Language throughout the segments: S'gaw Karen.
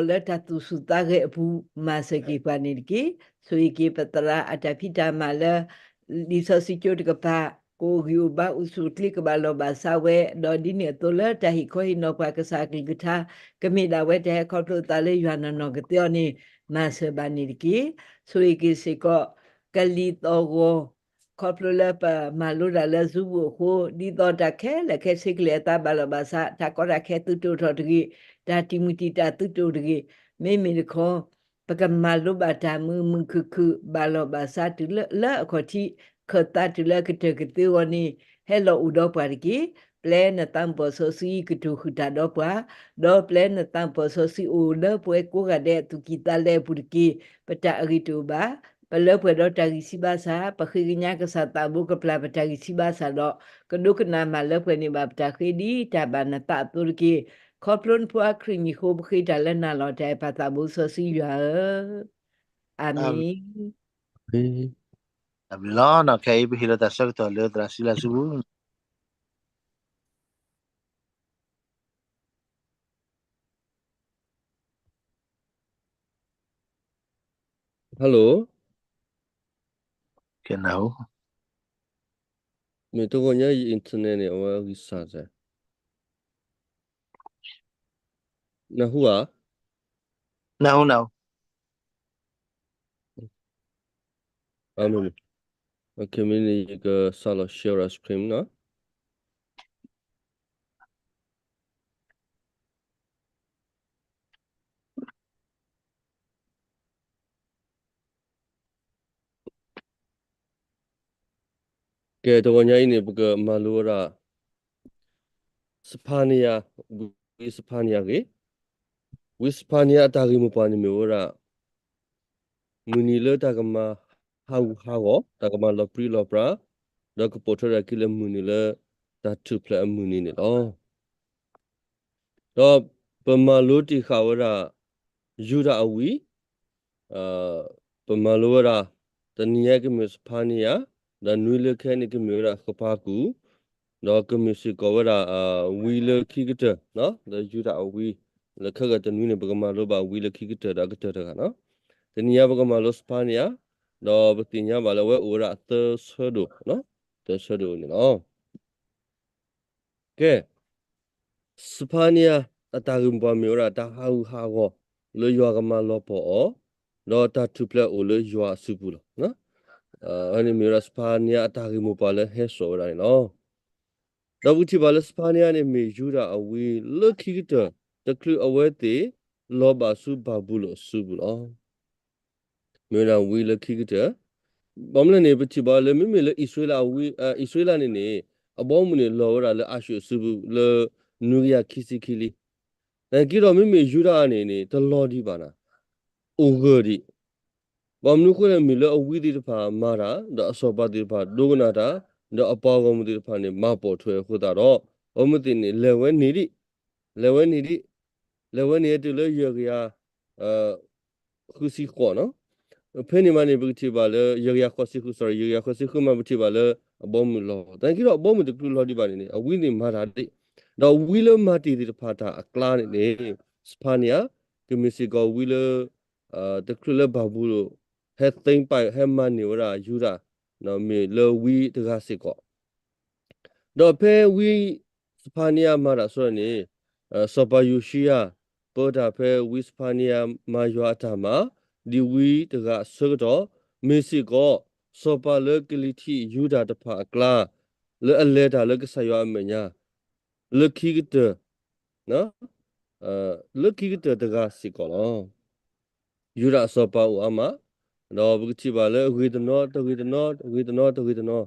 လၢတၢ်သူၣ်ဆူၣ်သးဂဲၤအပူၤ မၤစၢၤက့ၤပှၤန့ၣ်တက့ၢ်. ဆိၣ်ဂ့ၤက့ၤပသရၣ်အတၢ်ဖံးတၢ်မၤလၢ လံာ်စီဆှံကၠိတကပၤ ကအိၣ်ဂံၢ်အိၣ်ဘါအိၣ်ဆူၣ်အိၣ်ချ့ကဘၣ်လီၢ်ဘၣ်စးဝဲ, ဒီးဒ်န့ၣ်အသိးလၢတၢ်ဟ့ၣ်ခီဟ့ၣ်နီၤပှၤကစၢ်အကလုၢ်ကထါ ကမ့ၢ်ဒၣ်ဝဲတၢ်ဟဲခီဖျိအသးလၢယွၤနီၢ်နီၢ်ကသ့အီၤန့ၣ် မၤစၢၤဘၣ်န့ၣ်တက့ၢ်. ဆိၣ်ဂ့ၤက့ၤစ့ၢ်ကီး ကလံၤသီၣ်ဂီၤ ခီဖျိလၢပမၤလိတၢ်လၢ Zoom ပူၤအဃိ, ဒ်သိးတၢ်ခဲလၢာ်ခဲဆ့ကလဲၤအသးဘၣ်လီၢ်ဘၣ်စး, တၢ်ကီတၢ်ခဲသုတအိၣ်ထီၣ်တဂ့ၤ, တၢ်တံာ်မုၢ်တံာ်တာ်သုတအိၣ်တဂ့ၤ, မ့မ့ၢ်တခီ ပကမၤလိဘၣ်တၢ်မုာ်မုာ်ခုၣ်ခုၣ် ဘၣ်လီၢ်ဘၣ်စးတုၤလၢ လၢအခီၣ်ထံး ခၢၣ်သးတုၤလၢအကတၢၢ်ကသ့အဂီၢ်န့ၣ် ဟဲလီၤအိၣ်ဒီးပှၤတက့ၢ်. ပျဲနသးမုၣ်ပှၢ်စီဆှံကတိၤဃုာ်တၢ်ဒီးပှၤ, ဒီးပျဲနသးမုၣ်ပှၢ်စီဆှံအိၣ်လၢပဝဲကိးဂၤဒဲးအသူၣ်ကံၢ်သးလဲအပူၤတက့ၢ်. ပတၢ်အဂ့ၢ်တအိၣ်ဘၣ်. ပလၢပှဲၤဒီးတၢ်ဂံၢ်ဆံးဘါစၢ်, ပဃ့ကညးကစၢ်သးဘိကပျၢ်ပတၢ်ဂံၢ်ဆံးဘါစၢ်ဒီး ကဒိကနၣ်မၤလၢပှဲၤန့ၢ်ဘၣ်ပတၢ်ဃ့ဒ်တၢ်ဘၣ်နသးအသိးတက့ၢ်. ခီဖျိနဖိအါခရံာ်မံၤအဃိ ပဃ့တၢ်လၢနၤလီၤ. တၢ်အဲၣ်ပၢ်သးဘိစီဆှံယွၤဧၢ, အၤမ့ၣ်. တၢ်ဘျုးလီၤ. ခဲအံၤပဟ့ၣ်လီၤတၢ်ဆၢကတီၢ်လၢသရၣ်စံလၤစူပူၤ. Hello. မ့ၢ်တဂီၤညါအံၤ internet န့ၣ် အဝဲအဂံၢ်စၢ်စဲး, နၢ်ဟူဧါ. နၢ်ဟူ, နၢ်ဟူ. အမ့ၢ်, မ့ၢ်န့ၣ် ယကစးလီၤ share screen နီၤ. ကဲ, တဂီၤညါအံၤန့ၣ် ပကမၤလိဝဲဒၣ် စဖၤနယၤ, ဝံစဖၤနယၤဂ့ၢ်, ဝံစဖၤနယၤအတၢ်ဂ့ၢ်မိၢ်ပှၢ်န့ၣ်မ့ၢ်ဝဲဒၣ် မုၢ်နံၤလၢတၢ်ကမၤဟးဂူာ်ဟးဂီၤ, တၢ်ကမၤလီၤပြံလီၤပြါ, ဒီးကပိာ်ထွဲဒၣ်အခံလၢမုၢ်နံၤလၢတၢ်ထူၣ်ဖျဲးအမုၢ်နံၤန့ၣ်လီၤ. ဒီးပမၤလိတ့ၢ်ဃာ်ဝဲဒၣ် ယူဒၤအဝံ, ပမၤလိဝဲဒၣ် တနံၤညါကမ့ၢ်စဖၤနယၤ, ဒီးနွံလၢခဲန့ၣ်ကမ့ၢ်ဝဲဒၣ်ဃပၤကူာ်, ဒီးကမ့ၢ်စ့ၢ်ကီးဝဲဒၣ် ဝံလၢခံကတၢၢ်, လၢယူဒၤအဝံ, လၢခဲဂၤတနွံန့ၣ် ပကမၤလိဘၣ်ဝံလၢခံကတၢၢ်ဒီးအကတၢၢ်တဂၤနီၤ. တနံၤညါပကမၤလိစဖၤနယၤ, ဒီးပသ့ၣ်ညါဘၣ်လၢအဝဲအိၣ်ဝဲဒၣ်သၢဆၢဒိၣ်, သၢဆၢဒိၣ်န့ၣ်လီၤ. ကဲ, စဖၤနယၤအတၢ်ဂ့ၢ်မိၢ်ပှၢ်မ့ၢ်ဝဲဒၣ် တၢ်ဟးဂူာ်ဟးဂီၤလၢယွၤကမၤလီၤပှီၢ်အီၤ, ဒီးတၢ်ထူၣ်ဖျဲးအိၣ်လၢယွၤအစုပူၤလီၤ. အဝဲန့ၣ်မ့ၢ်ဝဲဒၣ်စဖၤနယၤအတၢ်ဂ့ၢ်မိၢ်ပှၢ်လၢဟဲစိာ်ဝဲဒၣ်န့ၣ်လီၤ. ဒီးပကထံၣ်ဘၣ်လၢစဖၤနယၤန့ၣ်မ့ၢ်ယူဒၤအဝံလၢခံကတၢၢ် တချုးအဝဲသ့ၣ်လီၤဘၣ်ဆူဘၤဘူလိၣ်အစုပူၤလီၤ. မ့ၢ်ဝဲဒၣ်ဝံလၢခံကတၢၢ်, ဘၣ်မနုၤလဲၣ်န့ၣ် ပထံၣ်ဘၣ်လၢမ့မ့ၢ်လၢအံၣ်စရ့လးအဝံ, အံၣ်စရ့လးန့ၣ်န့ၣ် အဘီအမုၢ်န့ၣ်လီၤဝဲဒၣ်လၢအၤၡူၣ်အစုပူၤလၢ နွံကယၤခံဆံခံလံ. နာ်က့ဒီးမ့မ့ၢ်ယူဒၤန့ၣ်န့ၣ် တလီၤဒံးဘၣ်နၤ, အိၣ်ဂၢၢ်ဒံး. ဘၣ်မနုၤအဃိလဲၣ်မ့ၢ်လၢအဝံသ့ၣ်တဖၣ်မၤတၢ်, ဒီးအစီၤပၤသ့ၣ်တဖၣ်ဒိကနၣ်တၢ်, ဒီးအပှၤဂီၢ်မုၢ်သ့ၣ်တဖၣ်န့ၣ် မၤပိာ်ထွဲအဃိသတးဒီး အဝဲသ့ၣ်န့ၣ် လဲၤဝဲန့ၢ်ဒံး, လဲၤဝဲန့ၢ်ဒံး, လဲၤဝဲန့ၢ်တုၤလၢယဲၢ်ကယၤ ဃုဆံဃိးနီၤ. ဖဲန့ၣ်မးန့ၣ် ပကထံၣ်ဘၣ်လၢ ယဲၢ်ကယၤဃိးဆံဃု, sorry, ယဲၢ်ကယၤဃိးဆံဃုမး ပထံၣ်ဘၣ်လၢအဘီအမုၢ်လီၤ. သနာ်က့ဒီးအဘီအမုၢ်တချုးလီၤဒံးဘၣ်န့ၣ်န့ၣ် အဝံသ့ၣ်မၤတၢ်ဒံး, ဒီးဝံလၢမၤတ့ၢ်သ့ၣ်တဖၣ်တၢ်အကျါန့ၣ်န့ၣ် စဖၤနယၤ ကမ့ၢ်စ့ၢ်ကီးဝံလၢ တချုးလၢဘၤဘူလိၣ် ဟဲသိမ်းပိုက် ဟဲမၤန့ၢ်ဝဲဒၣ်ယူဒၤ မ့ၢ်လၢဝံတဂၤစ့ၢ်ကီး ဒီးဖဲဝံစဖၤနယၤမၤတၢ်အဆၢန့ၣ် စီၤပၤယိၤၡံယၤ ပၢတၢ်ဖဲဝံစဖၤနယၤမၤယွၤအတၢ်မၤ ဒ်ဝံတဂၤအဆၢကတီၢ် မ့ၢ်စ့ၢ်ကီး စီၤပၤလၢကလံၤထံးယူဒၤတဖၣ်အကျါ လၢအလဲၤတၢ်လၢကစၢ်ယွၤအမဲာ်ညါ လၢခံကတၢၢ် လၢခံကတၢၢ်တဂၤစ့ၢ်ကီးလီၤ. ယူဒၤအစီၤပၤအိၣ်အါမး, ဒီးပကထံၣ်ဘၣ်လၢအဂ့ၤတနီၤ တဂ့ၤတနီၤ တဂ့ၤတနီၤ တဂ့ၤတနီၤ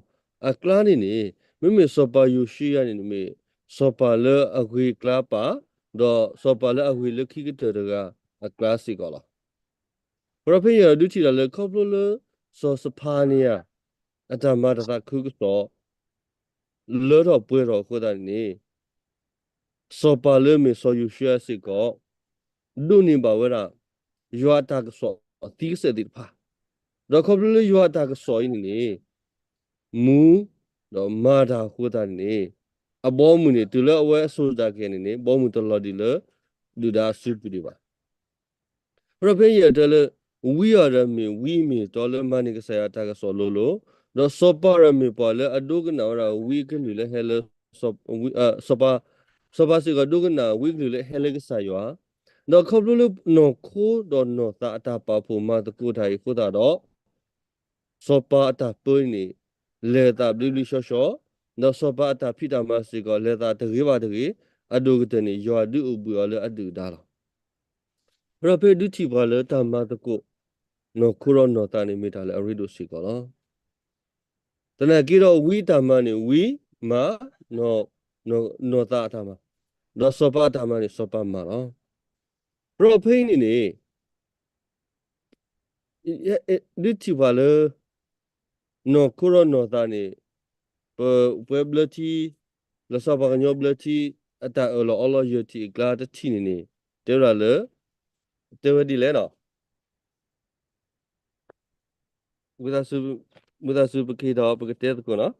အကျါန့ၣ်န့ၣ် မ့မ့ၢ်စီၤပၤယိၤၡံယၤန့ၣ်န့ၣ်မ့ၢ် စီၤပၤလၢအဂ့ၤအကျါပာ်, ဒီးစီၤပၤလၢအဂ့ၤလၢခံကတၢၢ်တဂၤအကျါစ့ၢ်ကီးလီၤ. အဃိဒီးဖဲန့ၣ်ဒုးထံၣ်တၢ်လၢခီဖျိလၢ စီၤစဖၤနယၤ အတၢ်မၤတၢ်သးခုကစီၣ် လၢထီၣ်ပှဲၤထီၣ်အဃိသတးန့ၣ်န့ၣ် စီၤပၤလၢမ့ၢ်စီၤယိၤၡံယၤစ့ၢ်ကီး ဒိးန့ၢ်ဘၣ်ဝဲဒၣ် ယွၤအတၢ်ကစီၣ်အသံကစဲးသ့ၣ်တဖၣ်, ဒီးခီဖျိလၢယွၤအတၢ်ကစီၣ်အံၤန့ၣ်န့ၣ် မူ ဒီးမၤတၢ်အဃိသတးန့ၣ်န့ၣ် အဘီအမုၢ်န့ၣ် တုၤလၢအဝဲအစိၤတၢ်ကဲန့ၣ်န့ၣ် ဘီမုၢ်တလီၤဒံးလၢ ဒုၣ်ဒါအစုပူၤဒံးဘၣ်. အဃိဒီးဖဲအံၤအတဲလၢ ဝံအီၤဒီးမ့ၢ်ဝံမ့ၢ်တီလၢမၤန့ၢ်ကစၢ်ယွၤတၢ်ကစီၣ်လိၤလိၤ, ဒီးစီၤပၤဒီးမ့ၢ်ပှၤလၢအဒိကနၣ်ဝဲဒၣ်ဝံအကလုၢ်လၢဟဲလၢ စီၤပၤ, စီၤပၤစ့ၢ်ကီးဒိကနၣ်ဝံအကလုၢ်လၢဟဲလၢကစၢ်ယွၤ, ဒီးခီဖျိလၢနီၢ်ခိဒီးနီၢ်သးအတၢ်ပာ်ဖှိၣ်မၤသကိးတၢ်အံၤအဃိသတးဒီး စီၤပၤအတၢ်ပၢန့ၣ် လဲၤသးဘျ့ဘျ့ဆှီဆှီ, ဒီးစီၤပၤအတၢ်ဖံးတၢ်မၤစ့ၢ်ကီး လဲၤသးတဂ့ၤဘၣ်တဂ့ၤ, အဒိၣ်ကတၢၢ်န့ၣ် ယွၤဒုးအိၣ်ဘှံးအီၤလၢအဒုၣ်အဒါလီၤ. ဒီးဖဲဒုးထံၣ်ပှၤလၢတၢ်မၤသကိး နီၢ်ခိဒီးနီၢ်သးန့ၣ် မ့ၢ်တၢ်လၢအရ့ဒိၣ်စ့ၢ်ကီးလီၤ. သနာ်က့ဒီးဝံအတၢ်မၤန့ၣ် ဝံမၤ, နီၢ်သးအတၢ်မၤ, ဒီးစီၤပၤအတၢ်မၤန့ၣ် စီၤပၤမၤလီၤ. ဒီးဖဲအံၤန့ၣ်န့ၣ် ဒုးထံၣ်ပှၤလၢ နီၢ်ခိဒီးနီၢ်သးန့ၣ် ပ, ပှၤဘျၢထံ, လီၤဆီပှၤကညီဘျၢထံ အတၢ်အၢၣ်လီၤအီလီၤယဲၢ်ထံၣ်အကျါတထံၣ်န့ၣ်န့ၣ် တဲဝဲဒၣ်လၢ, တဲဝဲဒ်လဲၣ်နီၤ, ဝံသးစူၤပကဟ့ၣ်ဒီးပကတဲသကိးနီၤ,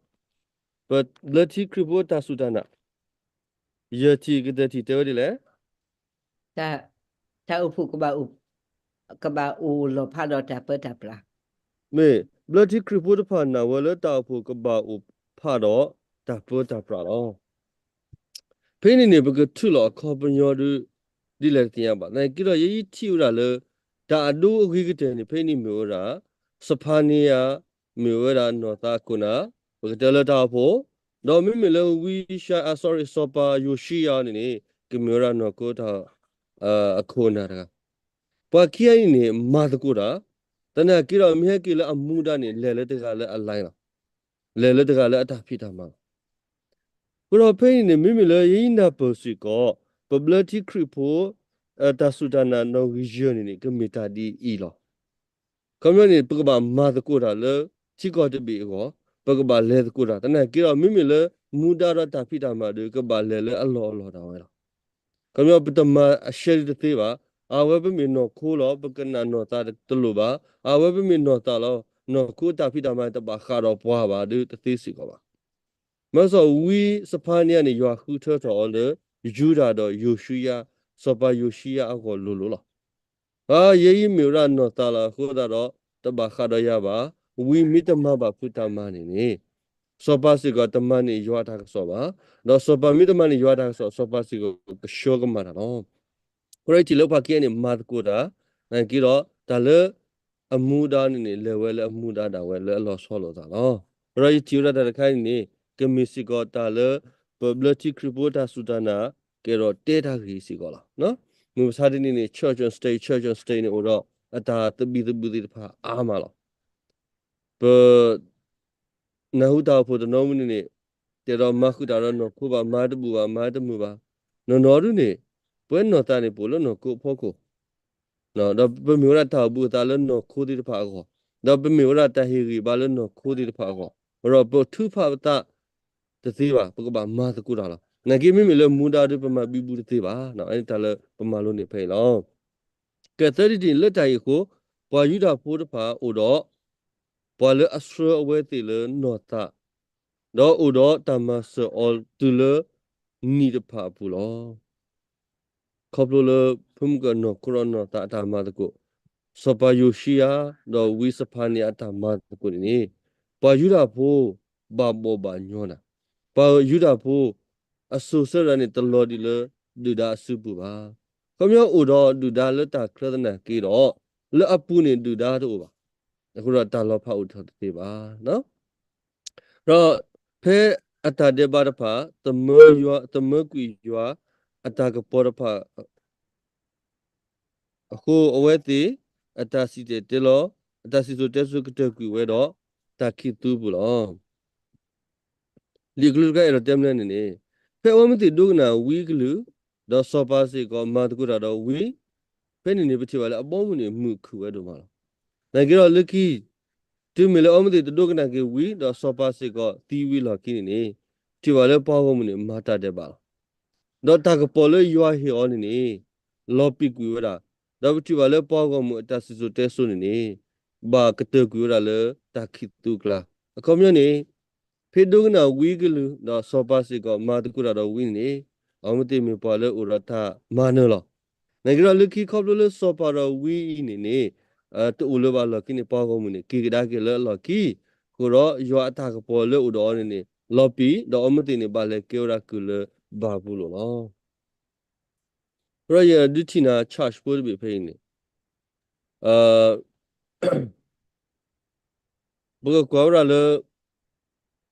ပဘျၢထံခရံာ်ဖိအတၢ်စူၢ်တၢ်နာ် ယဲၢ်ထံၣ်ကတၢၢ်ထံၣ်တဲဝဲဒ်လဲၣ်. တၢ်အိၣ်ဖှိၣ်ကဘၣ်အိၣ်လီၤဖးဒီးတၢ်ပၢတၢ်ပြး. မ့ၢ်ဘျၢထံခရံာ်ဖိတဖၣ်နာ်ဝဲလၢတၢ်အိၣ်ဖှိၣ်ကဘၣ်အိၣ်ဖးဒီးတၢ်ပၢတၢ်ပြးလီၤ. ဖဲန့ၣ်န့ၣ် ပကထုးလီၤအခီပညီဒ်လဲၣ်တသ့ၣ်ညါဘၣ်. သနာ်က့ဒီးယဲယထံၣ်ဝဲဒၣ်လၢ တၢ်အဒိအဂ့ၤကတၢၢ်န့ၣ် ဖဲန့ၣ်မ့ၢ်ဝဲဒၣ် စဖါနံယၤ မ့ၢ်ဝဲဒၣ်နီၢ်သးအခိၣ်နၢ်, ပကတဲလၢတၢ်အိၣ်ဖှိၣ်, ဒီးမ့မ့ၢ်လၢဝံရှါ, အ sorry, စီၤပၤယိၤၡံယၤန့ၣ်န့ၣ် ကမ့ၢ်ဝဲဒၣ်နီၢ်ခိတၢ် အခိၣ်နၢ်တဂၤ, ပှၤခံဂၤအံၤန့ၣ် မၤသကိးတၢ်, သနာ်က့ဒီးမ့ၢ်ဟဲက့ၤလၢအမူဒါန့ၣ် လဲၤလၢတဂၤလၢအ line လီၤ, လဲၤလၢတဂၤလၢအတၢ်ဖံးတၢ်မၤလီၤ. အဃိဒီးဖဲအံၤန့ၣ် မ့မ့ၢ်လၢယအံၤနၢ်ပၢၢ်စ့ၢ်ကီး ပဘျၢထံခရံာ်ဖိ တၢ်စူၢ်တၢ်နာ်နီၣ်ဂံၢ်ယဲၢ်န့ၣ်န့ၣ် ကမ့ၢ်တၢ်ဒ်အံၤလီၤ. ခီပညီန့ၣ် ပကဘၣ်မၤသကိးတၢ်လၢထံကီၢ်တဘ့ၣ်အဂီၢ်, ပကဘၣ်လဲၤသကိးတၢ်, သနာ်က့ဒီး မ့မ့ၢ်လၢမူဒါဒီးတၢ်ဖံးတၢ်မၤဒီး ကဘၣ်လဲၤလၢအလီၢ်အလီၢ်ဒၣ်ဝဲလီၤ. ခီပညီပတမၤအရှဲဒ်တသ့ဘၣ်, အဝဲပမ့ၢ်နီၢ်ခိလီၤ ပကနၣ်နီၢ်သးတလိၣ်ဘၣ်, အဝဲပမ့ၢ်နီၢ်သးလီၤ နီၢ်ခိအတၢ်ဖံးတၢ်မၤန့ၣ် တဘၣ်ဃးဒီးပှၤဘၣ်ဒီးတသ့စ့ၢ်ကီးဘၣ်. မ့ၢ်စီၤဝံစဖါနံယၤန့ၣ် ယွၤဃုထၢထီၣ်အီၤလၢ ယူဒၤဒီးယိၤၡူယၤ, စီၤပၤယိၤၡူယၤအဂီၢ်လိၤလိၤလီၤ. ယဲအံၤမ့ၢ်ဝဲဒၣ်နီၢ်သးလီၤအဃိသတးဒီး တဘၣ်ဃးဒီးယၤဘၣ်, ဝံမ့ၢ်တမၤဘၣ်ဖုးတၢ်မၤန့ၣ်န့ၣ် စီၤပၤစ့ၢ်ကီးတမၤန့ၢ်ယွၤအတၢ်ကစီၣ်ဘၣ်, ဒီးစီၤပၤမ့ၢ်တမၤန့ၢ်ယွၤအတၢ်ကစီၣ် စီၤပၤစ့ၢ်ကီးကဆှၢကမၤတၢ်လီၤ. အဃိဒီးယထံၣ်လၢပှၤခံဂၤန့ၣ် မၤသကိးတၢ်, သနာ်က့ဒီး တၢ်လၢအမူဒါန့ၣ်န့ၣ် လဲၤဝဲလၢအမူဒါဒၣ်ဝဲလၢအလီၤဆီလိာ်သးလီၤ. အဃိဒီးယထံၣ်ဝဲဒၣ်တၢ်တခါအံၤန့ၣ် ကမ့ၢ်စ့ၢ်ကီးတၢ်လၢ ပဘျၢထံခရံာ်ဖိတၢ်စူၢ်တၢ်နာ် ကဲဒီးတဲတၢ်ဂ့ၢ်စ့ၢ်ကီးလီၤ. မုၢ်မဆါတနံၤန့ၣ် church and state, church and state န့ၣ်အိၣ်ဒီး အတၢ်သဘံၣ်သဘုၣ်သ့ၣ်တဖၣ်အါမးလီၤ. ပ နၢ်ဟူတၢ်အိၣ်ဖှိၣ်တနီၤမုၢ်နံၤန့ၣ် တဲဒီးမၤဃုာ်တၢ်ဒီးနီၢ်ခိဘၣ်, မၤတဘူၣ်ဘၣ်, မၤတမုာ်ဘၣ်, နီၢ်နီၢ်ဒုန့ၣ် ပဝဲနီၢ်သးန့ၣ် ပအိၣ်လၢနီၢ်ခိအဖီခိၣ်, ဒီးပမ့ၢ်ဝဲဒၣ်တၢ်အိၣ်ဘှံးအသးလၢနီၢ်ခိသ့ၣ်တဖၣ်အဂီၢ်, ဒီးပမ့ၢ်ဝဲဒၣ်တၢ်ဟ့ၣ်ဂံၢ်ဘါလၢနီၢ်ခိသ့ၣ်တဖၣ်အဂီၢ်, ဒီးပထုကဖၣ်ပသးတသ့ဘၣ်, ပကဘၣ်မၤသကိးတၢ်လီၤ. သနာ်က့မ့မ့ၢ်လၢမူဒါဒီးပမၤဘံဘူတသ့ဘၣ်, တၢ်လၢပမၤလိန့ၣ်ဖဲအံၤလီၤ. ကဲသၢထံၣ်တထံၣ်န့ၣ် လၢတၢ်အံၤအဃိ ပှၤယူဒၤဖိတဖၣ်အိၣ်ဒီး ပှၤလၢအဆှၢအဝဲသ့ၣ်လၢနီၢ်သး, ဒီးအိၣ်ဒီးတၢ်မၤစၢၤအီၤတုၤလၢနံၣ်တဖၣ်အပူၤလီၤ. ခီဖျိလၢဖိမုၣ်ကနီၢ်ခိဒီးနီၢ်သးအတၢ်မၤသကိး, စီၤပၤယိၤၡံယၤ ဒီးဝံစဖါနံအတၢ်မၤသကိးန့ၣ်န့ၣ်, ပှၤယူဒၤဖိ ဘၣ်ဘီၣ်ဘၣ်ညီနၤ, ပှၤယူဒၤဖိ အစိၤဆၢတၢ်န့ၣ် တလီၤဒံးလၢဒုၣ်ဒါအစုပူၤဘၣ်. ခီပညီအိၣ်ဒီးဒုၣ်ဒါလၢတၢ်ချၢသနာ်က့ဒီး လၢအပူၤန့ၣ်ဒုၣ်ဒါတအိၣ်ဘၣ်. အဃိဒီးတၢ်လီၤဖးအိၣ်ထီၣ်တသ့ဘၣ်. ဒီးဖဲအတၢ်ဒဲးဘးတဖၣ် သမၢယွၤ, သမၢကွံာ်ယွၤအတၢ်ကပီၤတဖၣ်အဃိ အဝဲသ့ၣ်အတၢ်စံၣ်တဲၤတဲလီၤ, အတၢ်စံၣ်စိၤတဲစိၤကတၢၢ်ကွံာ်ဝဲဒီး တၢ်ခံးသူအပူၤလီၤ. လံာ်ကလုၢ်တခါအဲၣ်ဒိးတဲမနုၤန့ၣ်န့ၣ်, ဖဲအဝဲမ့ၢ်သ့ၣ်ဒိကနၣ်ဝံအကလုၢ်, ဒီးစီၤပၤစ့ၢ်ကီးမၤသကိးတၢ်ဒီးဝံ, ဖဲန့ၣ်န့ၣ် ပထံၣ်ဘၣ်လၢအဘီအမုၢ်န့ၣ် မုာ်ခုၣ်ဝဲဒိၣ်မးလီၤ. သနာ်က့ဒီးလၢခံ တုၤမ့ၢ်လၢအဝဲမ့ၢ်သ့ၣ်တဒိကနၣ်က့ၤဝံ ဒီးစီၤပၤစ့ၢ်ကီးသံဝံလီၢ်ခံန့ၣ်န့ၣ်, ပထံၣ်ဘၣ်လၢပှၤဂီၢ်မုၢ်န့ၣ် မၤတၢ်ဒဲးဘးလီၤ. ဒီးတၢ်ကပီၤလၢယွၤဟ့ၣ်အီၤန့ၣ်န့ၣ် လီၤပံာ်ကွံာ်ဝဲဒၣ်, ဒီးပထံၣ်ဘၣ်လၢပှၤဂီၢ်မုၢ်အတၢ်စံၣ်စိၤတဲစိၤန့ၣ်န့ၣ် ဘၣ်ကတၢၢ်ကွံာ်ဝဲဒၣ်လၢတၢ်ခံးသူအကျါ. အခီပညီန့ၣ် ဖဲဒိကနၣ်ဝံကလုၢ် ဒီးစီၤပၤစ့ၢ်ကီးမၤသကိးတၢ်ဒီးဝံန့ၣ်န့ၣ်, အဝဲမ့ၢ်သ့ၣ်မ့ၢ်ပှၤလၢအိၣ်ဒီးတၢ်မၤနၢၤလီၤ. နာ်က့ဒီးလၢခံခီဖျိလၢစီၤပၤဒီးဝံအံၤန့ၣ်န့ၣ် တအိၣ်လၢၤဘၣ်လီၢ်ခံန့ၣ် ပှၤဂီၢ်မုၢ်န့ၣ် က့ၤကဒါက့ၤလၢအလီၢ်ခံ, အဃိဒီးယွၤအတၢ်ကပီၤလၢအိၣ်ဒီးအီၤန့ၣ်န့ၣ် လီၤပံာ်, ဒီးအီၤမ့ၢ်သ့ၣ်န့ၣ် ဘၣ်လဲၤကဲဝဲဒၣ်ကုၢ်လၢဘၤဘူလိၣ်လီၤ. အဃိဒီးယဒုးထံၣ်နၤ charge ဖိတဘ့ၣ်ဖဲအံၤန့ၣ် ပကကွၢ်ဝဲဒၣ်လၢ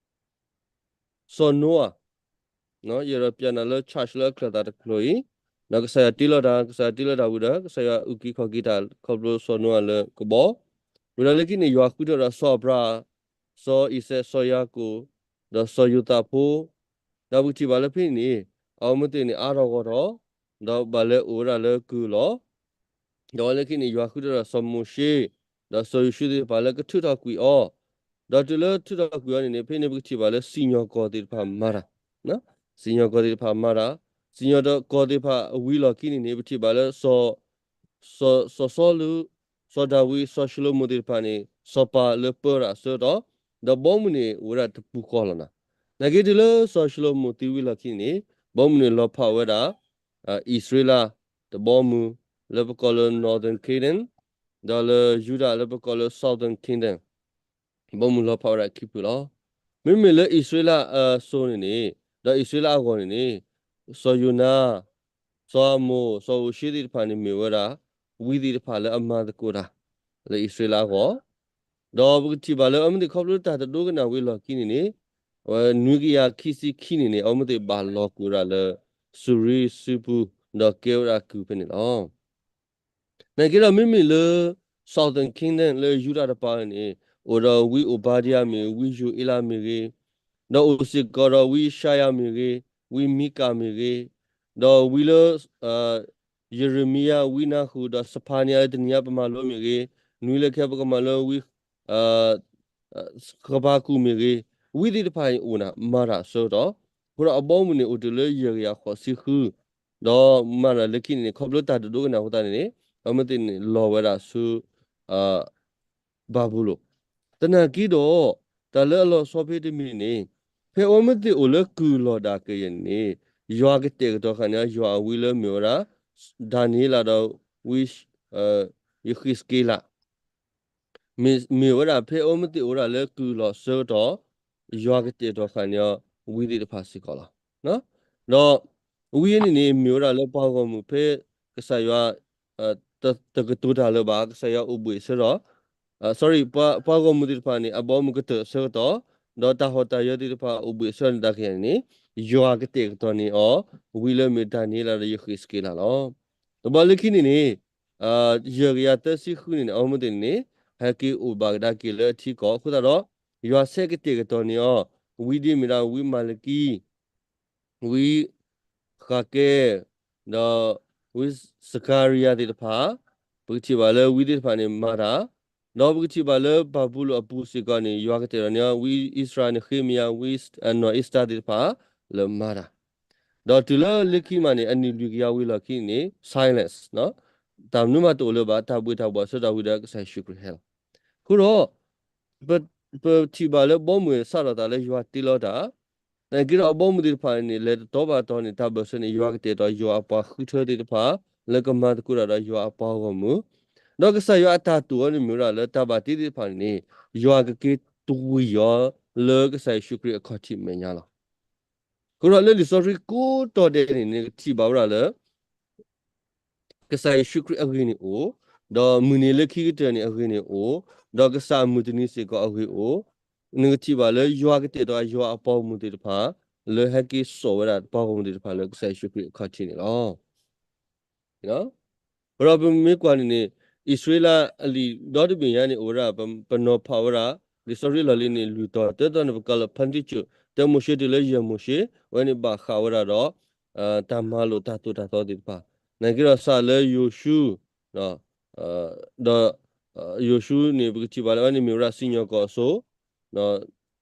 စီၤနိအၤ, ယအဲၣ်ဒိးပျးနၤလၢ charge လၢအချၢၣ်သးတဖျၢၣ်အံၤ, ဒီးကစၢ်ယွၤတ့လီၤတၢ်, ကစၢ်ယွၤတ့လီၤတၢ်ဝံၤဒီး ကစၢ်ယွၤအုၣ်က့ၤခီၣ်က့ၤတၢ်ခီဖျိစီၤနိအၤလၢကဘီ, ဝံၤဒီးလၢခံန့ၣ် ယွၤဃုထၢဒီးစီၤအၤဘြၤဟၣ်, စီၤအံၤစဲး, စီၤယၤကိာ်, ဒီးစီၤယိၤသးဖိ, ဒီးပကထံၣ်ဘၣ်လၢဖဲန့ၣ်န့ၣ် အဝဲမ့ၢ်သ့ၣ်န့ၣ် အါထီၣ်ဂီၢ်ထီၣ်, ဒီးဘၣ်လဲၤအိၣ်ဝဲဒၣ်လၢကုၢ်လီၤ. ဒီးဝဲလၢခံန့ၣ် ယွၤဃုထၢဒီးစီၤမိၤၡ့, ဒီးစီၤယိၤၡူသ့ၣ်တဖၣ်လၢကထုးထီၣ်ကွံာ်အီၤ, ဒီးတုၤလၢထုးထီၣ်ကွံာ်အီၤန့ၣ်န့ၣ် ဖဲန့ၣ်ပကထံၣ်ဘၣ်လၢစံၣ်ညီၣ်ကွီၢ်သ့ၣ်တဖၣ်မၤတၢ်, စံၣ်ညီၣ်ကွီၢ်သ့ၣ်တဖၣ်မၤတၢ်, စံၣ်ညီၣ်ကွီၢ်သ့ၣ်တဖၣ်အဝံၤလီၢ်ခံန့ၣ်န့ၣ် ပထံၣ်ဘၣ်လၢ စီၤစီလူး, စီၤဒၤဝံး, စီၤၡလိၤမိၣ်သ့ၣ်တဖၣ်န့ၣ် စီၤပၤလၢပၢတၢ်အဆၢကတီၢ်, ဒီးဘီမုၢ်န့ၣ်အိၣ်ဝဲဒၣ်တပူၤဃီလီၤနၤ. နာ်က့တုၤလၢစီၤၡလိၤမိၣ်သံဝံၤလီၢ်ခံန့ၣ် ဘီမုၢ်န့ၣ်လီၤဖးဝဲဒၣ် အံၣ်စရ့လးတဘီမုၢ် လၢပကိးလၢ Northern Kingdom, ဒီးလၢယူဒၤလၢပကိးလၢ Southern Kingdom, ဘီမုၢ်လီၤဖးဝဲဒၣ်ခံဖုလီၤ. မ့မ့ၢ်လၢအံၣ်စရ့လးအစိၤန့ၣ်န့ၣ် ဒီးအံၣ်စရ့လးအဂီၢ်န့ၣ်န့ၣ် စီၤယိၤနါ, စီၤဧမိၢ်, စီၤအိၤၡ့သ့ၣ်တဖၣ်န့ၣ် မ့ၢ်ဝဲဒၣ် ဝံသ့ၣ်တဖၣ်လၢအမၤသကိးတၢ် လၢအံၣ်စရ့လးအဂီၢ်, ဒီးပကထံၣ်ဘၣ်လၢအမ့ၢ်သ့ၣ်ခီဖျိတၢ်တဒိကနၣ်ဝံၤလီၢ်ခံန့ၣ်န့ၣ် အဝဲနွံကယၤခံဆံခံန့ၣ်န့ၣ် အမ့ၢ်သ့ၣ်ဘၣ်လီၤကွံာ်ဝဲဒၣ်လၢ စူၤရံစူၤပူၤ ဒီးကဲဝဲဒၣ်ကုၢ်ဖဲန့ၣ်လီၤ. နာ်က့ဒီးမ့မ့ၢ်လၢ Southern Kingdom လၢယူဒၤတပၤန့ၣ် အိၣ်ဒီးဝံအိၣ်ဘါဒံယၤမ့ၢ်ဂ့ၤ, ဝံယိၤအ့လးမ့ၢ်ဂ့ၤ, ဒီးအိၣ်စ့ၢ်ကီးဒီးဝံယၡါယၤမ့ၢ်ဂ့ၤ, ဝံမံကၤမ့ၢ်ဂ့ၤ, ဒီးဝံလၢ ယရမံယၤ, ဝံနၤဃူၣ်, ဒီးစဖၤနယၤလၢတနံၤညါပမၤလိမ့ၢ်ဂ့ၤ, နွံလၢခံပကမၤလိဝံ ဃဘးကူာ်မ့ၢ်ဂ့ၤ, ဝံသ့ၣ်တဖၣ်အံၤအိၣ်နၤ မၤတၢ်အဆၢကတီၢ်, အဃိဒီးအဘီအမုၢ်န့ၣ်အိၣ်တုၤလၢယဲၢ်ကယၤဃိးဆံဃု, ဒီးမၤတၢ်လၢခံန့ၣ်န့ၣ် ခီဖျိတၢ်တဒိကနၣ်အဃိသတးန့ၣ်န့ၣ် အမ့ၢ်သ့ၣ်န့ၣ်လီၤဝဲဒၣ်ဆူ ဘၤဘူလိၣ်, သနာ်က့ဒီး တၢ်လၢအလီၤဆီဖဲတမံၤန့ၣ် ဖဲအဝဲမ့ၢ်သ့ၣ်အိၣ်လၢကုၢ်လီၢ်ဒၣ်ကယဲၢ်န့ၣ်န့ၣ် ယွၤကတဲာ်ကတီၤဃာ်န့ၢ်ယွၤအဝံလၢမ့ၢ်ဝဲဒၣ် ဒၤနံးယ့လးဒီးဝံ ယဃံးစက့လး မ့ၢ်ဝဲဒၣ်ဖဲအဝဲမ့ၢ်သ့ၣ်အိၣ်ဝဲဒၣ်လၢကုၢ်လီၢ်ဆၢကတီၢ် ယွၤကတဲာ်ကတီၤဃာ်န့ၢ်ဝံသ့ၣ်တဖၣ်စ့ၢ်ကီးလီၤ. ဒီးဝံအံၤန့ၣ်န့ၣ် မ့ၢ်ဝဲဒၣ်လၢပှၤဂီၢ်မုၢ်ဖဲကစၢ်ယွၤ တကတိၤတၢ်လၢၤဘၣ် ကစၢ်ယွၤအိၣ်ဘှံးအဆၢဒီး sorry ပှၤဂီၢ်မုၢ်သ့ၣ်တဖၣ်န့ၣ် အဘီအမုၢ်ကတၢၢ်အဆၢကတီၢ် ဒီးတၢ်ဟီၣ်တၢ်ယၢၤသ့ၣ်တဖၣ်အိၣ်ဘှံးအဆၢဒၣ်ကယဲၢ်န့ၣ် ယွၤကတဲာ်ကတီၤန့ၢ်အီၤ ဝံလၢမ့ၢ်ဒၤနံးယ့လးဒီးယဃံးစက့လးလီၤ. တဘျီလၢခံန့ၣ်န့ၣ် ယဲၢ်ကယၤသၢဆံဃုန့ၣ်န့ၣ် အဝဲမ့ၢ်သ့ၣ်န့ၣ်န့ၣ် ဟဲက့ၤအိၣ်ဘၣ်ကဒါက့ၤလၢအထံကီၢ်အဃိသတးဒီး ယွၤဆဲးကတဲာ်ကတီၤန့ၢ်အီၤ ဝံဒ်မ့ၢ်ဒၣ်ဝံမၤလကံ ဝံဃးကဲ ဒီးဝံစကၤရံယၤသ့ၣ်တဖၣ် ပကထံၣ်ဘၣ်လၢဝံသ့ၣ်တဖၣ်န့ၣ်မၤတၢ်, ဒီးပကထံၣ်ဘၣ်လၢဘၤဘူလိၣ်အပူၤစ့ၢ်ကီးန့ၣ် ယွၤကတဲာ်ကတီၤန့ၢ်အီၤ ဝံအံၣ်စရ့လး နဃ့မယၤ ဝံနီၢ်အ့စတၢ်သ့ၣ်တဖၣ်လၢမၤတၢ်, ဒီးတုၤလၢလၢခံမးန့ၣ် အနံၣ်လွံၢ်ကယၤဝံၤလီၢ်ခံန့ၣ် silence တၢ်မနုၤမးတအိၣ်လၢၤဘၣ် တၢ်ဘှံးတၢ်ဘှီးဆၢကတီၢ်ဝံၤဒီးကစၢ်ယ့ၣ်ၡူးခရံာ်ဟဲလီၤ. အဃိဒီး ပထံၣ်ဘၣ်လၢဘီမုၢ်စးထီၣ်သးလၢယွၤတ့လီၤတၢ်, သနာ်က့ဒီးအဘီမုၢ်သ့ၣ်တဖၣ်န့ၣ် လဲၤတတီဘၣ်တီၤန့ၣ် တၢ်ဘၢၣ်စၢၤန့ၣ် ယွၤကတဲာ်ကတီၤယွၤအပှၤဃုထၢသ့ၣ်တဖၣ် လၢကမၤသကိးတၢ်ဒီးယွၤအပှၤဂီၢ်မုၢ်, ဒီးကစၢ်ယွၤအတၢ်တိာ်အီၤန့ၣ်မ့ၢ်ဝဲဒၣ်လၢတၢ်ဘၣ်တ့သ့ၣ်တဖၣ်န့ၣ်န့ၣ် ယွၤကက့ၤတဝံၤအီၤလၢကစၢ်ယ့ၣ်ၡူးခရံာ်အခီၣ်ထံးမဲာ်ညါလီၤ. အဃိဒီးလၢလံာ်စီဆှံကိးတီၤဒဲးန့ၣ် နကထံၣ်ဘၣ်ဝဲဒၣ်လၢ ကစၢ်ယ့ၣ်ၡူးခရံာ်အဂ့ၢ်န့ၣ်အိၣ်, ဒီးမုၢ်နံၤလၢခံကတၢၢ်န့ၣ်အဂ့ၢ်န့ၣ်အိၣ်, ဒီးကစၢ်အမုၢ်တနံၤစ့ၢ်ကီးအဂ့ၢ်အိၣ်, နကထံၣ်ဘၣ်လၢယွၤကတဲာ်ကတီၤယွၤအပှၤဂီၢ်မုၢ်သ့ၣ်တဖၣ် လၢဟဲက့ၤစိာ်ဝဲဒၣ်ပှၤဂီၢ်မုၢ်သ့ၣ်တဖၣ်လၢကစၢ်ယ့ၣ်ၡူးခရံာ်အခီၣ်ထံးန့ၣ်လီၤ. ဒီးပမ့ၢ်ကွၢ်န့ၣ်န့ၣ် အံၣ်စရ့လးအလံာ်ဒီတဘ့ၣ်ညါန့ၣ် အိၣ်ဝဲဒၣ် ပနီၤဖးဝဲဒၣ် လံာ်စီဆှံလီၢ်လံၤန့ၣ် လွံၢ်တီၤ, တၢ်တၢန့ၣ် ပကိးလၢ Pentateuch, တၢမိၤၡ့တုၤလၢယဲၢ်မိၤၡ့, အဝဲန့ၣ်ဘၣ်ဃးဝဲဒၣ်ဒီး တၢ်မၤလိာ်တၢ်သိၣ်တၢ်သီသ့ၣ်တဖၣ်, နာ်က့ဒီးစးလၢယိၤၡူ ဒီး ယိၤၡူန့ၣ် ပကထံၣ်ဘၣ်လၢအဝဲန့ၣ်မ့ၢ်ဝဲဒၣ်စံၣ်ညီၣ်ကွီၢ်အစိၤ,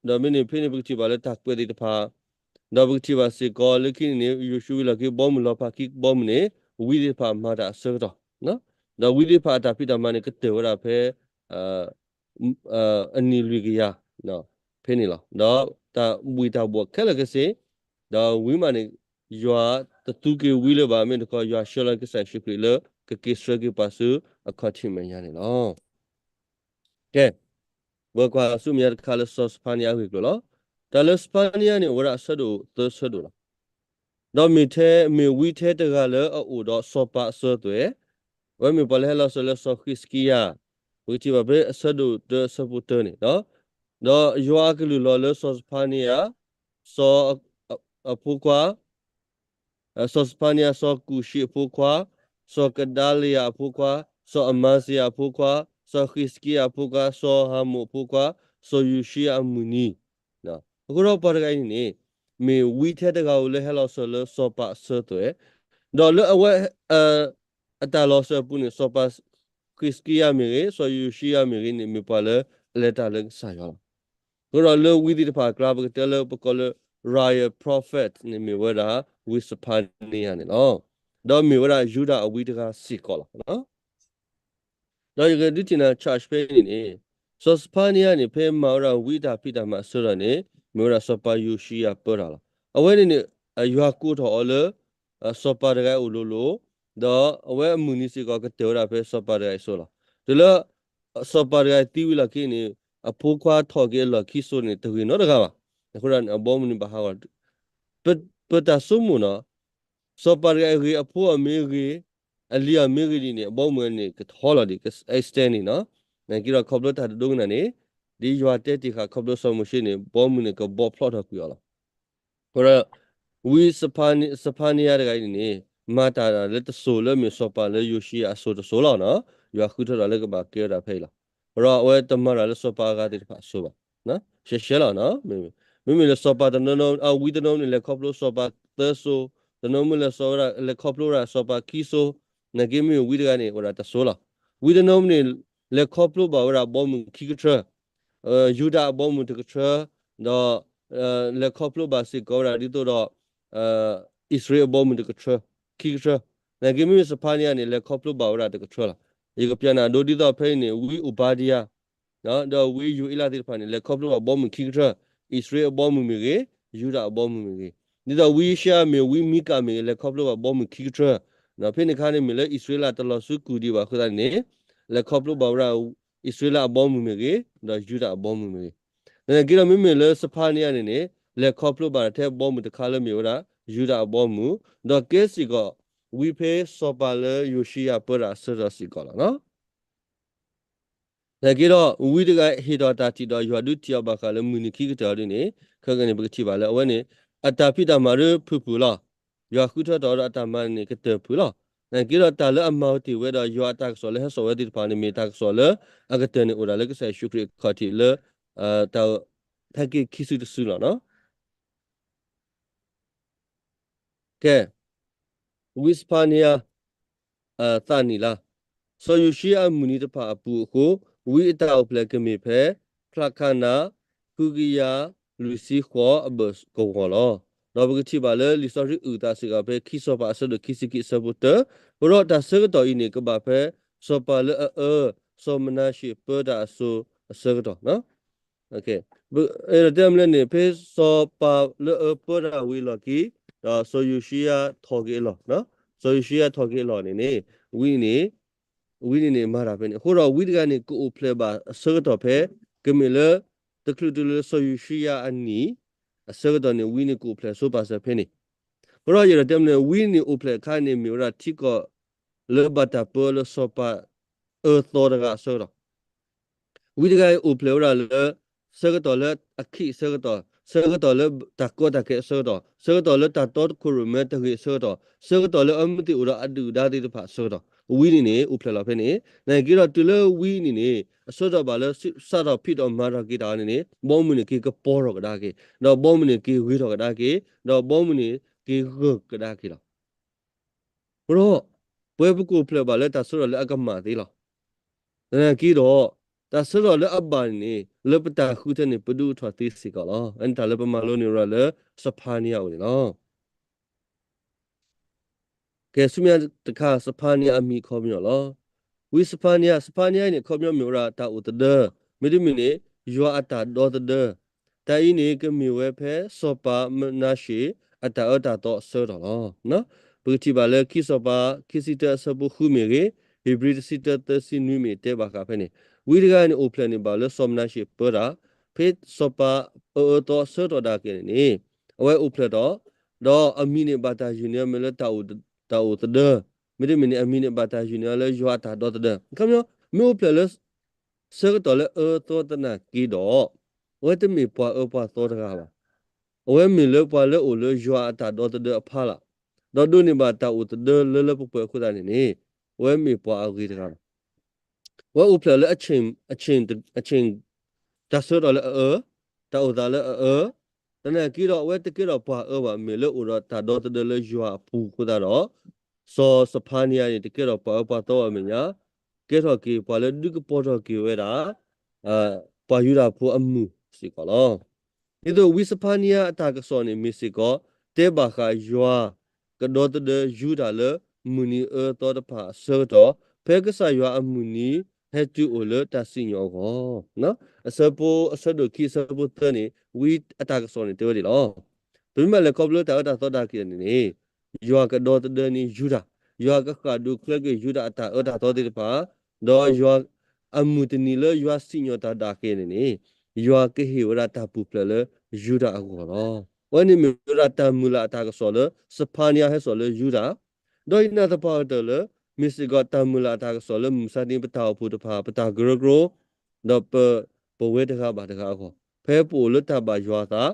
ဒီးမ့ၢ်န့ၣ်ဖဲန့ၣ် ပကထံၣ်ဘၣ်လၢတၢ်ကွဲးသ့ၣ်တဖၣ်, ဒီးပကထံၣ်ဘၣ်စ့ၢ်ကီးလၢခံန့ၣ်န့ၣ် ယိၤၡူဝံၤလီၢ်ခံဘီမုၢ်လီၤဖးခံဘီမုၢ်န့ၣ် ဝံသ့ၣ်တဖၣ်မၤတၢ်အဆၢကတီၢ်, ဒီးဝံသ့ၣ်တဖၣ်အတၢ်ဖံးတၢ်မၤန့ၣ် ကတၢၢ်ဝဲဒၣ်ဖဲ အနံၣ်လွံၢ်ကယၤ ဖဲန့ၣ်လီၤ. ဒီးတၢ်ဘှံးတၢ်ဘှီးခဲလၢာ်ခဲဆ့, ဒီးဝံၤမးန့ၣ် ယွၤ တသူက့ၤဝံလၢၤဘၣ် မ့ၢ်တခီ ယွၤဆှၢလီၤကစၢ်ယ့ၣ်ၡူးခရံာ်လၢ ကက့ၤဆှၢက့ၤပှၤဆူအခီၣ်ထံးမဲာ်ညါန့ၣ်လီၤ. ကဲ, ပကကွၢ်ဆူမဲာ်ညါတခါလၢစီၤစဖါနယၤအဂ့ၢ်အကျိၤလီၤ. တၢ်လၢစဖါနယၤန့ၣ် အိၣ်ဝဲဒၣ်အဆၢဒိၣ်သၢဆၢဒိၣ်လီၤ. ဒီးမ့ၢ်ထဲ, မ့ၢ်ဝံထဲတဂၤလၢအအိၣ်ဒီးစီၤပၤအစၢၤသွဲၣ်, အဝဲမ့ၢ်ပှၤလၢဟဲလီၤစၢၤလၢစီၤဃံးစကံယၤ, ပကထံၣ်ဘၣ်ဖဲအဆၢဒိၣ်တၢအဆၢဖိတၢန့ၣ်, ဒီးယွၤအကလုၢ်လီၤလၢစီၤစဖါနယၤ, စီၤ, အဖိခွါ စီၤစဖါနယၤ, စီၤကူၡံအဖိခွါ, စီၤကဒၤလယၤအဖိခွါ, စီၤအမၤစယၤအဖိခွါ, စီၤဃံးစကံယၤအဖိခွါ, စီၤဟၤမိၣ်အဖိခွါ, စီၤယိၤၡံယၤအမုၢ်နံၤ, အဃိဒီးပှၤတဂၤအံၤန့ၣ်န့ၣ် မ့ၢ်ဝံထဲတဂၤဧိၤလၢဟဲလီၤစၢၤလၢစီၤပၤအစၢၤသွဲၣ်, ဒီးလၢအဝဲ အတၢ်လီၤစၢၤအပူၤန့ၣ် စီၤပၤဃံးစကံယၤမ့ၢ်ဂ့ၤ, စီၤယိၤၡံယၤမ့ၢ်ဂ့ၤန့ၣ် မ့ၢ်ပှၤလၢအလဲၤတၢ်လၢကစၢ်ယွၤလီၤ. အဃိဒီးလၢဝံသ့ၣ်တဖၣ်အကျါ ပကတဲလၢပကိးလၢ royal prophet န့ၣ် မ့ၢ်ဝဲဒၣ် ဝံစဖါနယၤန့ၣ်လီၤ. ဒီးမ့ၢ်ဝဲဒၣ်ယူဒၤအဝံတဂၤစ့ၢ်ကီးလီၤ. ဒီးယကဒုးထံၣ်နၤ charge ဖဲအံၤန့ၣ်န့ၣ်, စီၤစဖါနယၤန့ၣ် ဖဲမၤဝဲဒၣ်ဝံအတၢ်ဖံးတၢ်မၤအဆၢကတီၢ်န့ၣ် မ့ၢ်ဝဲဒၣ်စီၤပၤယိၤၡံယၤပၢတၢ်လီၤ. အဝဲန့ၣ်န့ၣ် ယွၤကိးထီၣ်အီၤလၢ စီၤပၤတဂၤအအိၣ်လိၤလိၤ, ဒီးအဝဲအမုၢ်နံၤစ့ၢ်ကီးကတၢၢ်ဝဲဒၣ်ဖဲစီၤပၤတဂၤအစိၤလီၤ. တုၤလၢ စီၤပၤတဂၤသံဝံၤလီၢ်ခံန့ၣ် အဖိခွါထီၣ်က့ၤအလီၢ်ခံစိၤန့ၣ် တဂ့ၤနီတဂၤဘၣ်. အဃိဒၣ်န့ၣ် အဘီမုၢ်န့ၣ်ဘၣ်ဟးဂီၤ, ပ, ပတၢ်ဆိကမိၣ်နီၤ, စီၤပၤတဂၤအဂ့ၤ အဖိအီၤမ့ၢ်ဂ့ၤ, အလံၤအီၤမ့ၢ်ဂ့ၤဒ်န့ၣ် အဘီမုၢ်န့ၣ်ကထီလီၤဒံး က extend န့ၣ်နီၤ. နာ်က့ဒီးခီဖျိတၢ်တဒိကနၣ်န့ၣ် ဒ်ယွၤတဲတ့ၢ်ဃာ်ခီဖျိစီၤမိၤၡ့န့ၣ် ဘီမုၢ်န့ၣ်ကဘီဖျီထီၣ်ကွံာ်အီၤလီၤ. အဃိဒီး ဝံစဖါနယၤတဂၤအံၤန့ၣ်န့ၣ် မၤတၢ်လၢတစိၤလၢမ့ၢ်စီၤပၤလၢယိၤၡံယၤအစိၤတစိၤလီၤနီၤ. ယွၤဃုထၢတၢ်လၢကဘၣ်ကဲဝဲဒၣ်ဖဲအံၤလီၤ. အဃိဒီးအဝဲတမၤတၢ်လၢစီၤပၤအဂၤသ့ၣ်တဖၣ်အစိၤဘၣ်. ရှဲရှဲလီၤနီၤ. မ့မ့ၢ်လၢစီၤပၤတနီၤနီၤ အဝံတနီၤမ့ၢ်န့ၣ် လဲၤခီဖျိစီၤပၤသၢစိၤ, တနီၤမ့ၢ်လဲၤစီၤဝဲဒၣ် လဲၤခီဖျိဝဲဒၣ်စီၤပၤခံစိၤ, နာ်က့မ့မ့ၢ်ဝံတဂၤန့ၣ် အိၣ်ဒၣ်တစိၤလီၤ. ဝံတနီၤမ့ၢ်န့ၣ် လဲၤခီဖျိဘၣ်ဝဲဒၣ်ဘီမုၢ်ခံကထြၢ, ယူဒၤအဘီမုၢ်တကထြၢ, ဒီး လဲၤခီဖျိဘၣ်စ့ၢ်ကီးဝဲဒၣ်ဒ်သိးဒီး အံၣ်စရ့လးအဘီမုၢ်တကထြၢ, ခံကထြၢ, နာ်က့မ့မ့ၢ်စဖါနယၤန့ၣ် လဲၤခီဖျိဘၣ်ဝဲဒၣ်တကထြၢလီၤ. ယကပျးနၤဒိဒ်သိးဖဲအံၤန့ၣ် ဝံအိၣ်ဘါဒံယၤ ဒီးဝံယိၤအ့လးသ့ၣ်တဖၣ်န့ၣ် လဲၤခီဖျိဘၣ်ဘီမုၢ်ခံကထြၢ, အံၣ်စရ့လးအဘီမုၢ်မ့ၢ်ဂ့ၤ, ယူဒၤအဘီမုၢ်မ့ၢ်ဂ့ၤ, ဒ်သိးဝံယၡါယၤမ့ၢ် ဝံမံကၤမ့ၢ်ဂ့ၤ လဲၤခီဖျိဘၣ်ဘီမုၢ်ခံကထြၢ, ဒီးဖဲန့ၣ်အခါန့ၣ်မ့ၢ်လၢအံၣ်စရ့လးတလီၤဆူကူၣ်ဒံးဘၣ်အဃိသတးန့ၣ် လဲၤခီဖျိဘၣ်ဝဲဒၣ် အံၣ်စရ့လးအဘီမုၢ်မ့ၢ်ဂ့ၤ, ဒီးယူဒၤအဘီမုၢ်မ့ၢ်ဂ့ၤ, နာ်က့ဒီးမ့မ့ၢ်လၢစဖါနယၤန့ၣ်န့ၣ် လဲၤခီဖျိဘၣ်ထဲဘီမုၢ်တခါလၢမ့ၢ်ဝဲဒၣ် ယူဒၤအဘီမုၢ်, ဒီးကဲစ့ၢ်ကီး ဝံဖဲစီၤပၤလၢယိၤၡံယၤပၢတၢ်အဆၢကတီၢ်စ့ၢ်ကီးလီၤ. နာ်က့ဒီး ဝံတဂၤဟ့ၣ်ထီၣ်တၢ်ထံၣ်ဒီးယွၤဒုးထံၣ်အီၤဘၣ်ဃးလၢမုၢ်နံၤခံကတၢၢ်အီၤဒ်န့ၣ် ခဲကနံၣ်န့ၣ် ပကထံၣ်ဘၣ်လၢအဝဲန့ၣ် အတၢ်ဖံးတၢ်မၤဒ်ဖုၣ်ဖုၣ်လီၤ. ယွၤဃုထၢထီၣ်ဒီးအတၢ်မၤန့ၣ်ကတၢၢ်ဖုၣ်လီၤ. နာ်က့ဒီးတၢ်လၢအမၤတ့ၢ်ဝဲဒီးယွၤအတၢ်ကစီၣ်လၢဟဲစိာ်ဝဲသ့ၣ်တဖၣ်န့ၣ် မ့ၢ်တၢ်ကစီၣ်လၢအကတၢၢ်န့ၣ်အိၣ်ဒၣ်လၢကစၢ်ယ့ၣ်ၡူးခရံာ်အခီၣ်ထံးလၢ တၢ် ဖဲက့ၤခံစုတစုလီၤ. ကဲ, ဝံစဖါနယၤ သးနံၣ်လါ, စီၤယိၤၡံယၤအမုၢ်နံၤတဖၣ်အပူၤအဃိ, ဝံအတၢ်အိၣ်ဖျဲၣ်ကမ့ၢ်ဖဲ ချါခါနါ ဃုကယၤလွံၢ်ဆံဃိးအဘၢၣ်ကဝီၤလီၤ. ဒီးပကထံၣ်ဘၣ်လၢလံာ်စီဆှံအုၣ်သးစ့ၢ်ကီးဖဲခံစီၤပၤအဆၢဒိၣ်ခံဆံခံအဆၢဖိတၢ, အဃိဒီးတၢ်ဆၢကတီၢ်အံၤန့ၣ် ကဘၣ်ဖဲ စီၤပၤလၢအအၢ စီၤမနၤၡ့ၣ်ပၢတၢ်အစိၤအဆၢကတီၢ် အဲၣ်ဒိးတဲမလဲၣ်န့ၣ် ဖဲစီၤပၤလၢအအၢပၢတၢ်ဝံၤအလီၢ်ခံ, ဒီးစီၤယိၤၡံယၤထီၣ်က့ၤအလီၢ်, စီၤယိၤၡံယၤထီၣ်က့ၤအလီၢ်န့ၣ်န့ၣ်, ဝံန့ၣ်, ဝံန့ၣ်န့ၣ်မၤတၢ်ဖဲန့ၣ်, အဃိဒီးဝံတဂၤန့ၣ် ကအိၣ်ဖျဲၣ်ဘၣ်အဆၢကတီၢ်ဖဲ ကမ့ၢ်လၢ တချုးတုၤလၢစီၤယိၤၡံယၤအနံၣ် အဆၢကတီၢ်န့ၣ် ဝံန့ၣ်ကအိၣ်ဖျဲၣ်ဆိပာ်စၢၤဖဲန့ၣ်, အဃိဒီးယအဲၣ်ဒိးတဲမလဲၣ် ဝံန့ၣ်အိၣ်ဖျဲၣ်အခါန့ၣ် မ့ၢ်ဝဲဒၣ်ထံကီၢ်လၢဘၣ်တၢ်ပၢလၢစီၤပၤအၢသီတဂၤအဆၢကတီၢ် ဝံတဂၤအံၤအိၣ်ဖျဲၣ်ဝဲဒၣ်လၢ ဆၢကတီၢ်လၢအခံးအဆၢကတီၢ်, ဆၢကတီၢ်လၢတၢ်ကီတၢ်ခဲအဆၢကတီၢ်, ဆၢကတီၢ်လၢတၢ်တီတခိၣ်ရိၣ်မဲတဂ့ၤအဆၢကတီၢ်, ဆၢကတီၢ်လၢအမ့ၢ်သ့ၣ်အိၣ်ဒီးအဒုၣ်အဒါသ့ၣ်တဖၣ်အဆၢကတီၢ်, ဝံန့ၣ်န့ၣ် အိၣ်ဖျဲၣ်လီၤဖဲန့ၣ်, နာ်က့ဒီးတုၤလၢဝံန့ၣ်န့ၣ် အဆၢထီၣ်ဘၣ်လၢစးထီၣ်ဖံးထီၣ်မၤထီၣ်က့ၤတၢ်န့ၣ်န့ၣ် ဘီမုၢ်န့ၣ်က့ၤကပီၤထီၣ်ကဒါက့ၤ, ဒီးဘီမုၢ်န့ၣ်က့ၤဂ့ၤထီၣ်ကဒါက့ၤ, ဒီးဘီမုၢ်န့ၣ်က့ၤဂၢၢ်ကဒါက့ၤလီၤ. အဃိဒီး ပဝဲပကအိၣ်ဖျဲၣ်ဘၣ်လၢတၢ်ဆၢထီၣ်လၢအကမၣ်သ့လီၤ. သနာ်က့ဒီး တၢ်ဆၢထီၣ်လၢအဘၣ်န့ၣ်န့ၣ် လၢပတၢ်ဃုထၢန့ၣ် ပဒုးအိၣ်ထီၣ်သ့စ့ၢ်ကီးလီၤ. အန့ၣ်တၢ်လၢပမၤလိန့ၢ်ဝဲဒၣ်လၢ စဖါနယၤအအိၣ်န့ၣ်လီၤ. ကဲ ဆူမဲာ်ညါတခါ စဖါနယၤအမံၤအခီပညီလီၤ. ဝံစဖါနယၤ, စဖါနယၤအံၤန့ၣ် အခီပညီမ့ၢ်ဝဲဒၣ်တၢ်အိၣ်သဒၢ, မ့တမ့ၢ်န့ၣ် ယွၤအတၢ်ဒီသဒၢ. တၢ်အံၤန့ၣ် ကမ့ၢ်ဝဲဖဲစီၤပၤမနၤၡ့ၣ် အတၢ်အၢတၢ်သီအဆၢကတီၢ်လီၤ. ပကထံၣ်ဘၣ်လၢခံစီၤပၤ ခံဆံတၢအဆၢဖိဃုမ့ၢ်ဂ့ၤ, ဧ့ၤဘြံၤတဆံတၢသၢဆံနွံမ့ၢ်တဲဘၣ်ဃးဖဲန့ၣ်, ဝံတဂၤန့ၣ် အိၣ်ဖျဲၣ်န့ၢ်ဘၣ်လၢစီၤမနၤၡ့ပၢတၢ်, ဖဲစီၤပၤအၢအၢသီအဆၢကတီၢ်ဒၣ်က့ၤန့ၣ်န့ၣ်, အဝဲအိၣ်ဖျဲၣ်ထီၣ်, ဒီးအမံၤန့ၣ်ဘၣ်တၢ်ယုၢ်န့ၢ်အီၤမ့ၢ်လၢတၢ်အိၣ်သဒၢ, မ့တမ့ၢ်န့ၣ် အမံၤန့ၣ်ဘၣ်တၢ်ယုၢ်န့ၢ်အီၤလၢယွၤအတၢ်ဒီသဒၢ. အခီပညီ မ့ၢ်အိၣ်ဖျဲၣ်လၢ ဆၢကတီၢ်လၢအၢသီသနာ်က့ဒီး, အဝဲတမ့ၢ်ပှၤအၢပှၤသီတဂၤဘၣ်. အဝဲမ့ၢ်လၢပှၤလၢအိၣ်လၢယွၤအတၢ်ဒီသဒၢအဖီလာ်, ဒီးဒိးန့ၢ်ဘၣ်တၢ်အိၣ်သဒၢလၢလၢပှဲၤပှဲၤအဃိသတးန့ၣ်န့ၣ်, အဝဲမ့ၢ်ပှၤအဂ့ၤတဂၤလီၤ. အဝဲအိၣ်ဖျဲၣ်လၢအဆ့ၣ်, အဆ့ၣ်, တၢ်ဆၢကတီၢ်လၢအအၢ, တၢ်အိၣ်သးလၢအအၢ, သနာ်က့ဒီး အဝဲတကဲထီၣ်ပှၤအၢဘၣ်, မ့ၢ်လၢအိၣ်ဒီးတၢ်ဒီသဒၢလၢယွၤအပူၤအဃိသတးဒီး, စီၤစဖါနယၤန့ၣ် တကဲထီၣ်ပှၤအၢပှၤသီဘၣ်အမဲာ်ညါ, ကဲထီၣ်က့ၤပှၤလၢဒုးကပီၤထီၣ်က့ၤဝဲဒၣ် ပှၤယူဒၤဖိအမုၢ်စ့ၢ်ကီးလီၤ. ဒ်သိးဝံစဖါနယၤအတၢ်ကစီၣ်န့ၣ် မ့ၢ်စ့ၢ်ကီး တဲဘၣ်ဃးယွၤကဒီသဒၢယူဒၤလၢ မုၢ်နံၤအၢသီတဖၣ်အဆၢကတီၢ်, ဖဲကစၢ်ယွၤအမုၢ်နံၤဟဲတုၤအိၣ်လၢတၢ်စံၣ်ညီၣ်အဂီၢ်, အဆၢဖိအဆၢဒိၣ်ခံ အဆၢဖိသၢန့ၣ် ဝံအတၢ်ကစီၣ်န့ၣ်တဲဝဲဒ်လီၤ. ပမ့ၢ်ဘၣ်လဲၤခီဖျိတၢ်အၢတၢ်သီဒၣ်က့ၤန့ၣ်န့ၣ်, ယွၤကဒီသဒၢန့ၢ်ယူဒၤ, ယွၤကဃၣ်ဒိးချၢက့ၤယူဒၤအတၢ်အၢတၢ်သီသ့ၣ်တဖၣ်, ဒီးယွၤအမုၢ်တနံၤလၢယွၤစံၣ်ညီၣ်တၢ်ဒၣ်က့ၤန့ၣ်န့ၣ်, ယွၤကဟ့ၣ်ဝဲဒၣ်တၢ်ပူၤဖျဲးလၢယူဒၤအဂီၢ်လီၤ. အဝဲန့ၣ်မ့ၢ်ဝဲဒၣ်တၢ်မုၢ်လၢ်အတၢ်ကစီၣ်လၢ စဖါနယၤဟဲစိာ်လၢယူဒၤ, ဒီးယနာ်သပှၢ်ကတၢၢ်လၢ မ့ၢ်စ့ၢ်ကီးတၢ်မုၢ်လၢ်အတၢ်ကစီၣ်လၢမုၢ်မဆါတနံၤပတၢ်အိၣ်ဖှိၣ်တဖၣ် ပတၢ်ကရၢကရိ, ဒီးပ, ပဝဲတဂၤဘၣ်တဂၤအဂီၢ်, ဖဲပအိၣ်လၢတၢ်ဘၣ်ယွၤအသး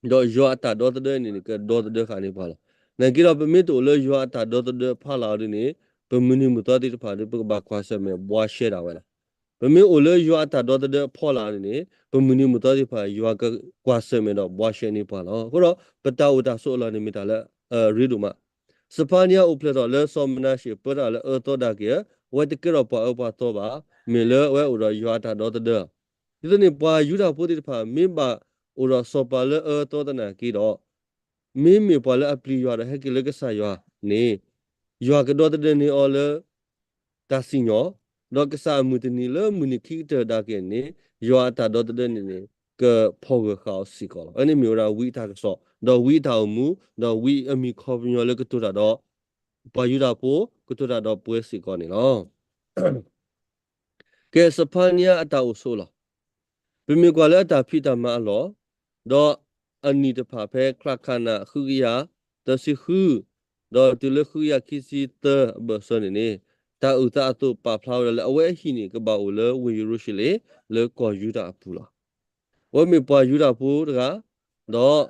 ဒီးယွၤအတၢ်ဒီသဒၢန့ၣ်န့ၣ် ကဒီသဒၢဃာ်န့ၢ်ပှၤလီၤ. နာ်က့ဒီး ပမ့ၢ်တအိၣ်လၢယွၤအတၢ်ဒီသဒၢဖီလာ်အီၤဒ်န့ၣ်, ပမုၢ်နံၤမုၢ်သီသ့ၣ်တဖၣ်ဒီး ပကဘၣ်ကွၢ်ဆၢၣ်မဲာ်ဘှါရှဲဒၣ်ဝဲလီၤ. ပမ့ၢ်အိၣ်လၢယွၤအတၢ်ဒီသဒၢအဖီလာ်အီၤဒ်န့ၣ်, ပမုၢ်နံၤမုၢ်သီသ့ၣ်တဖၣ် ယွၤကကွၢ်ဆၢၣ်မဲာ်ဒီးဘှါရှဲန့ၢ်ပှၤလီၤ. အဃိဒီး ပတၢ်အိၣ်တၢ်ဆိးအလီၢ်န့ၣ်မ့ၢ်တၢ်လၢအရ့ဒိၣ်မး စဖါနယၤအိၣ်ဖျဲၣ်ထီၣ်လၢစီၤမနၤၡ့ပၢတၢ်လၢအၢသီဒၣ်က့ၤ, အဝဲတကဲထီၣ်ပှၤအၢပှၤသီဘၣ်, မ့ၢ်လၢအဝဲအိၣ်ဒီးယွၤအတၢ်ဒီသဒၢ. ဒ်သိးန့ၣ် ပှၤယူဒၤဖိသ့ၣ်တဖၣ် မ့ၢ်ဘၣ်အိၣ်ဒီးစီၤပၤလၢအၢသီသနာ်က့ဒီး, မ့မ့ၢ်ပှၤလၢအပျံၤယွၤဒီးဟဲက့ၤလၢကစၢ်ယွၤန့ၣ်, ယွၤကဒီသဒၢန့ၢ်အီၤလၢ တၢ်စံၣ်ညီၣ်, ဒီးကစၢ်အမုၢ်တနံၤလၢမုၢ်နံၤခံကတၢၢ်ဒၣ်က့ၤန့ၣ်, ယွၤအတၢ်ဒီသဒၢန့ၣ်န့ၣ် ကဖီၣ်ဂၢၢ်ဃာ်အီၤစ့ၢ်ကီးလီၤ. အဝဲန့ၣ်မ့ၢ်ဝဲဒၣ်ဝံအတၢ်ကစီၣ်, ဒီးဝံအတၢ်အိၣ်မူ, ဒီးဝံအမံၤခီပညီလၢကတိၤတၢ်ဒီး ပှၤယူဒၤဖိ, ကတိၤတၢ်ဒီးပဝဲစ့ၢ်ကီးန့ၣ်လီၤ. ကဲ စဖါနယၤအတၢ်အိၣ်ဆိးလီၤ. ပမ့ၢ်ကွၢ်လၢအတၢ်ဖံးတၢ်မၤအလီၢ်, ဒီးအနံၣ်တဖၣ်ဖဲချၢခးနၣ်ဃုကယၤသၢဆံဃု, ဒီးတုၤလၢဃုကယၤခံဆံသၢအဘၢၣ်စၢၤန့ၣ်န့ၣ်, တၢ်အုၣ်သးအသိးပာ်ဖျါဝဲဒၣ်လၢအဝဲအဟံၣ်န့ၣ် ကဘၣ်အိၣ်လၢဝ့ၢ်ယရူၤၡလ့ၣ် လၢကီၢ်ယူဒၤအပူၤလီၤ. အဝဲမ့ၢ်ပှၤယူဒၤဖိတဂၤ, ဒီး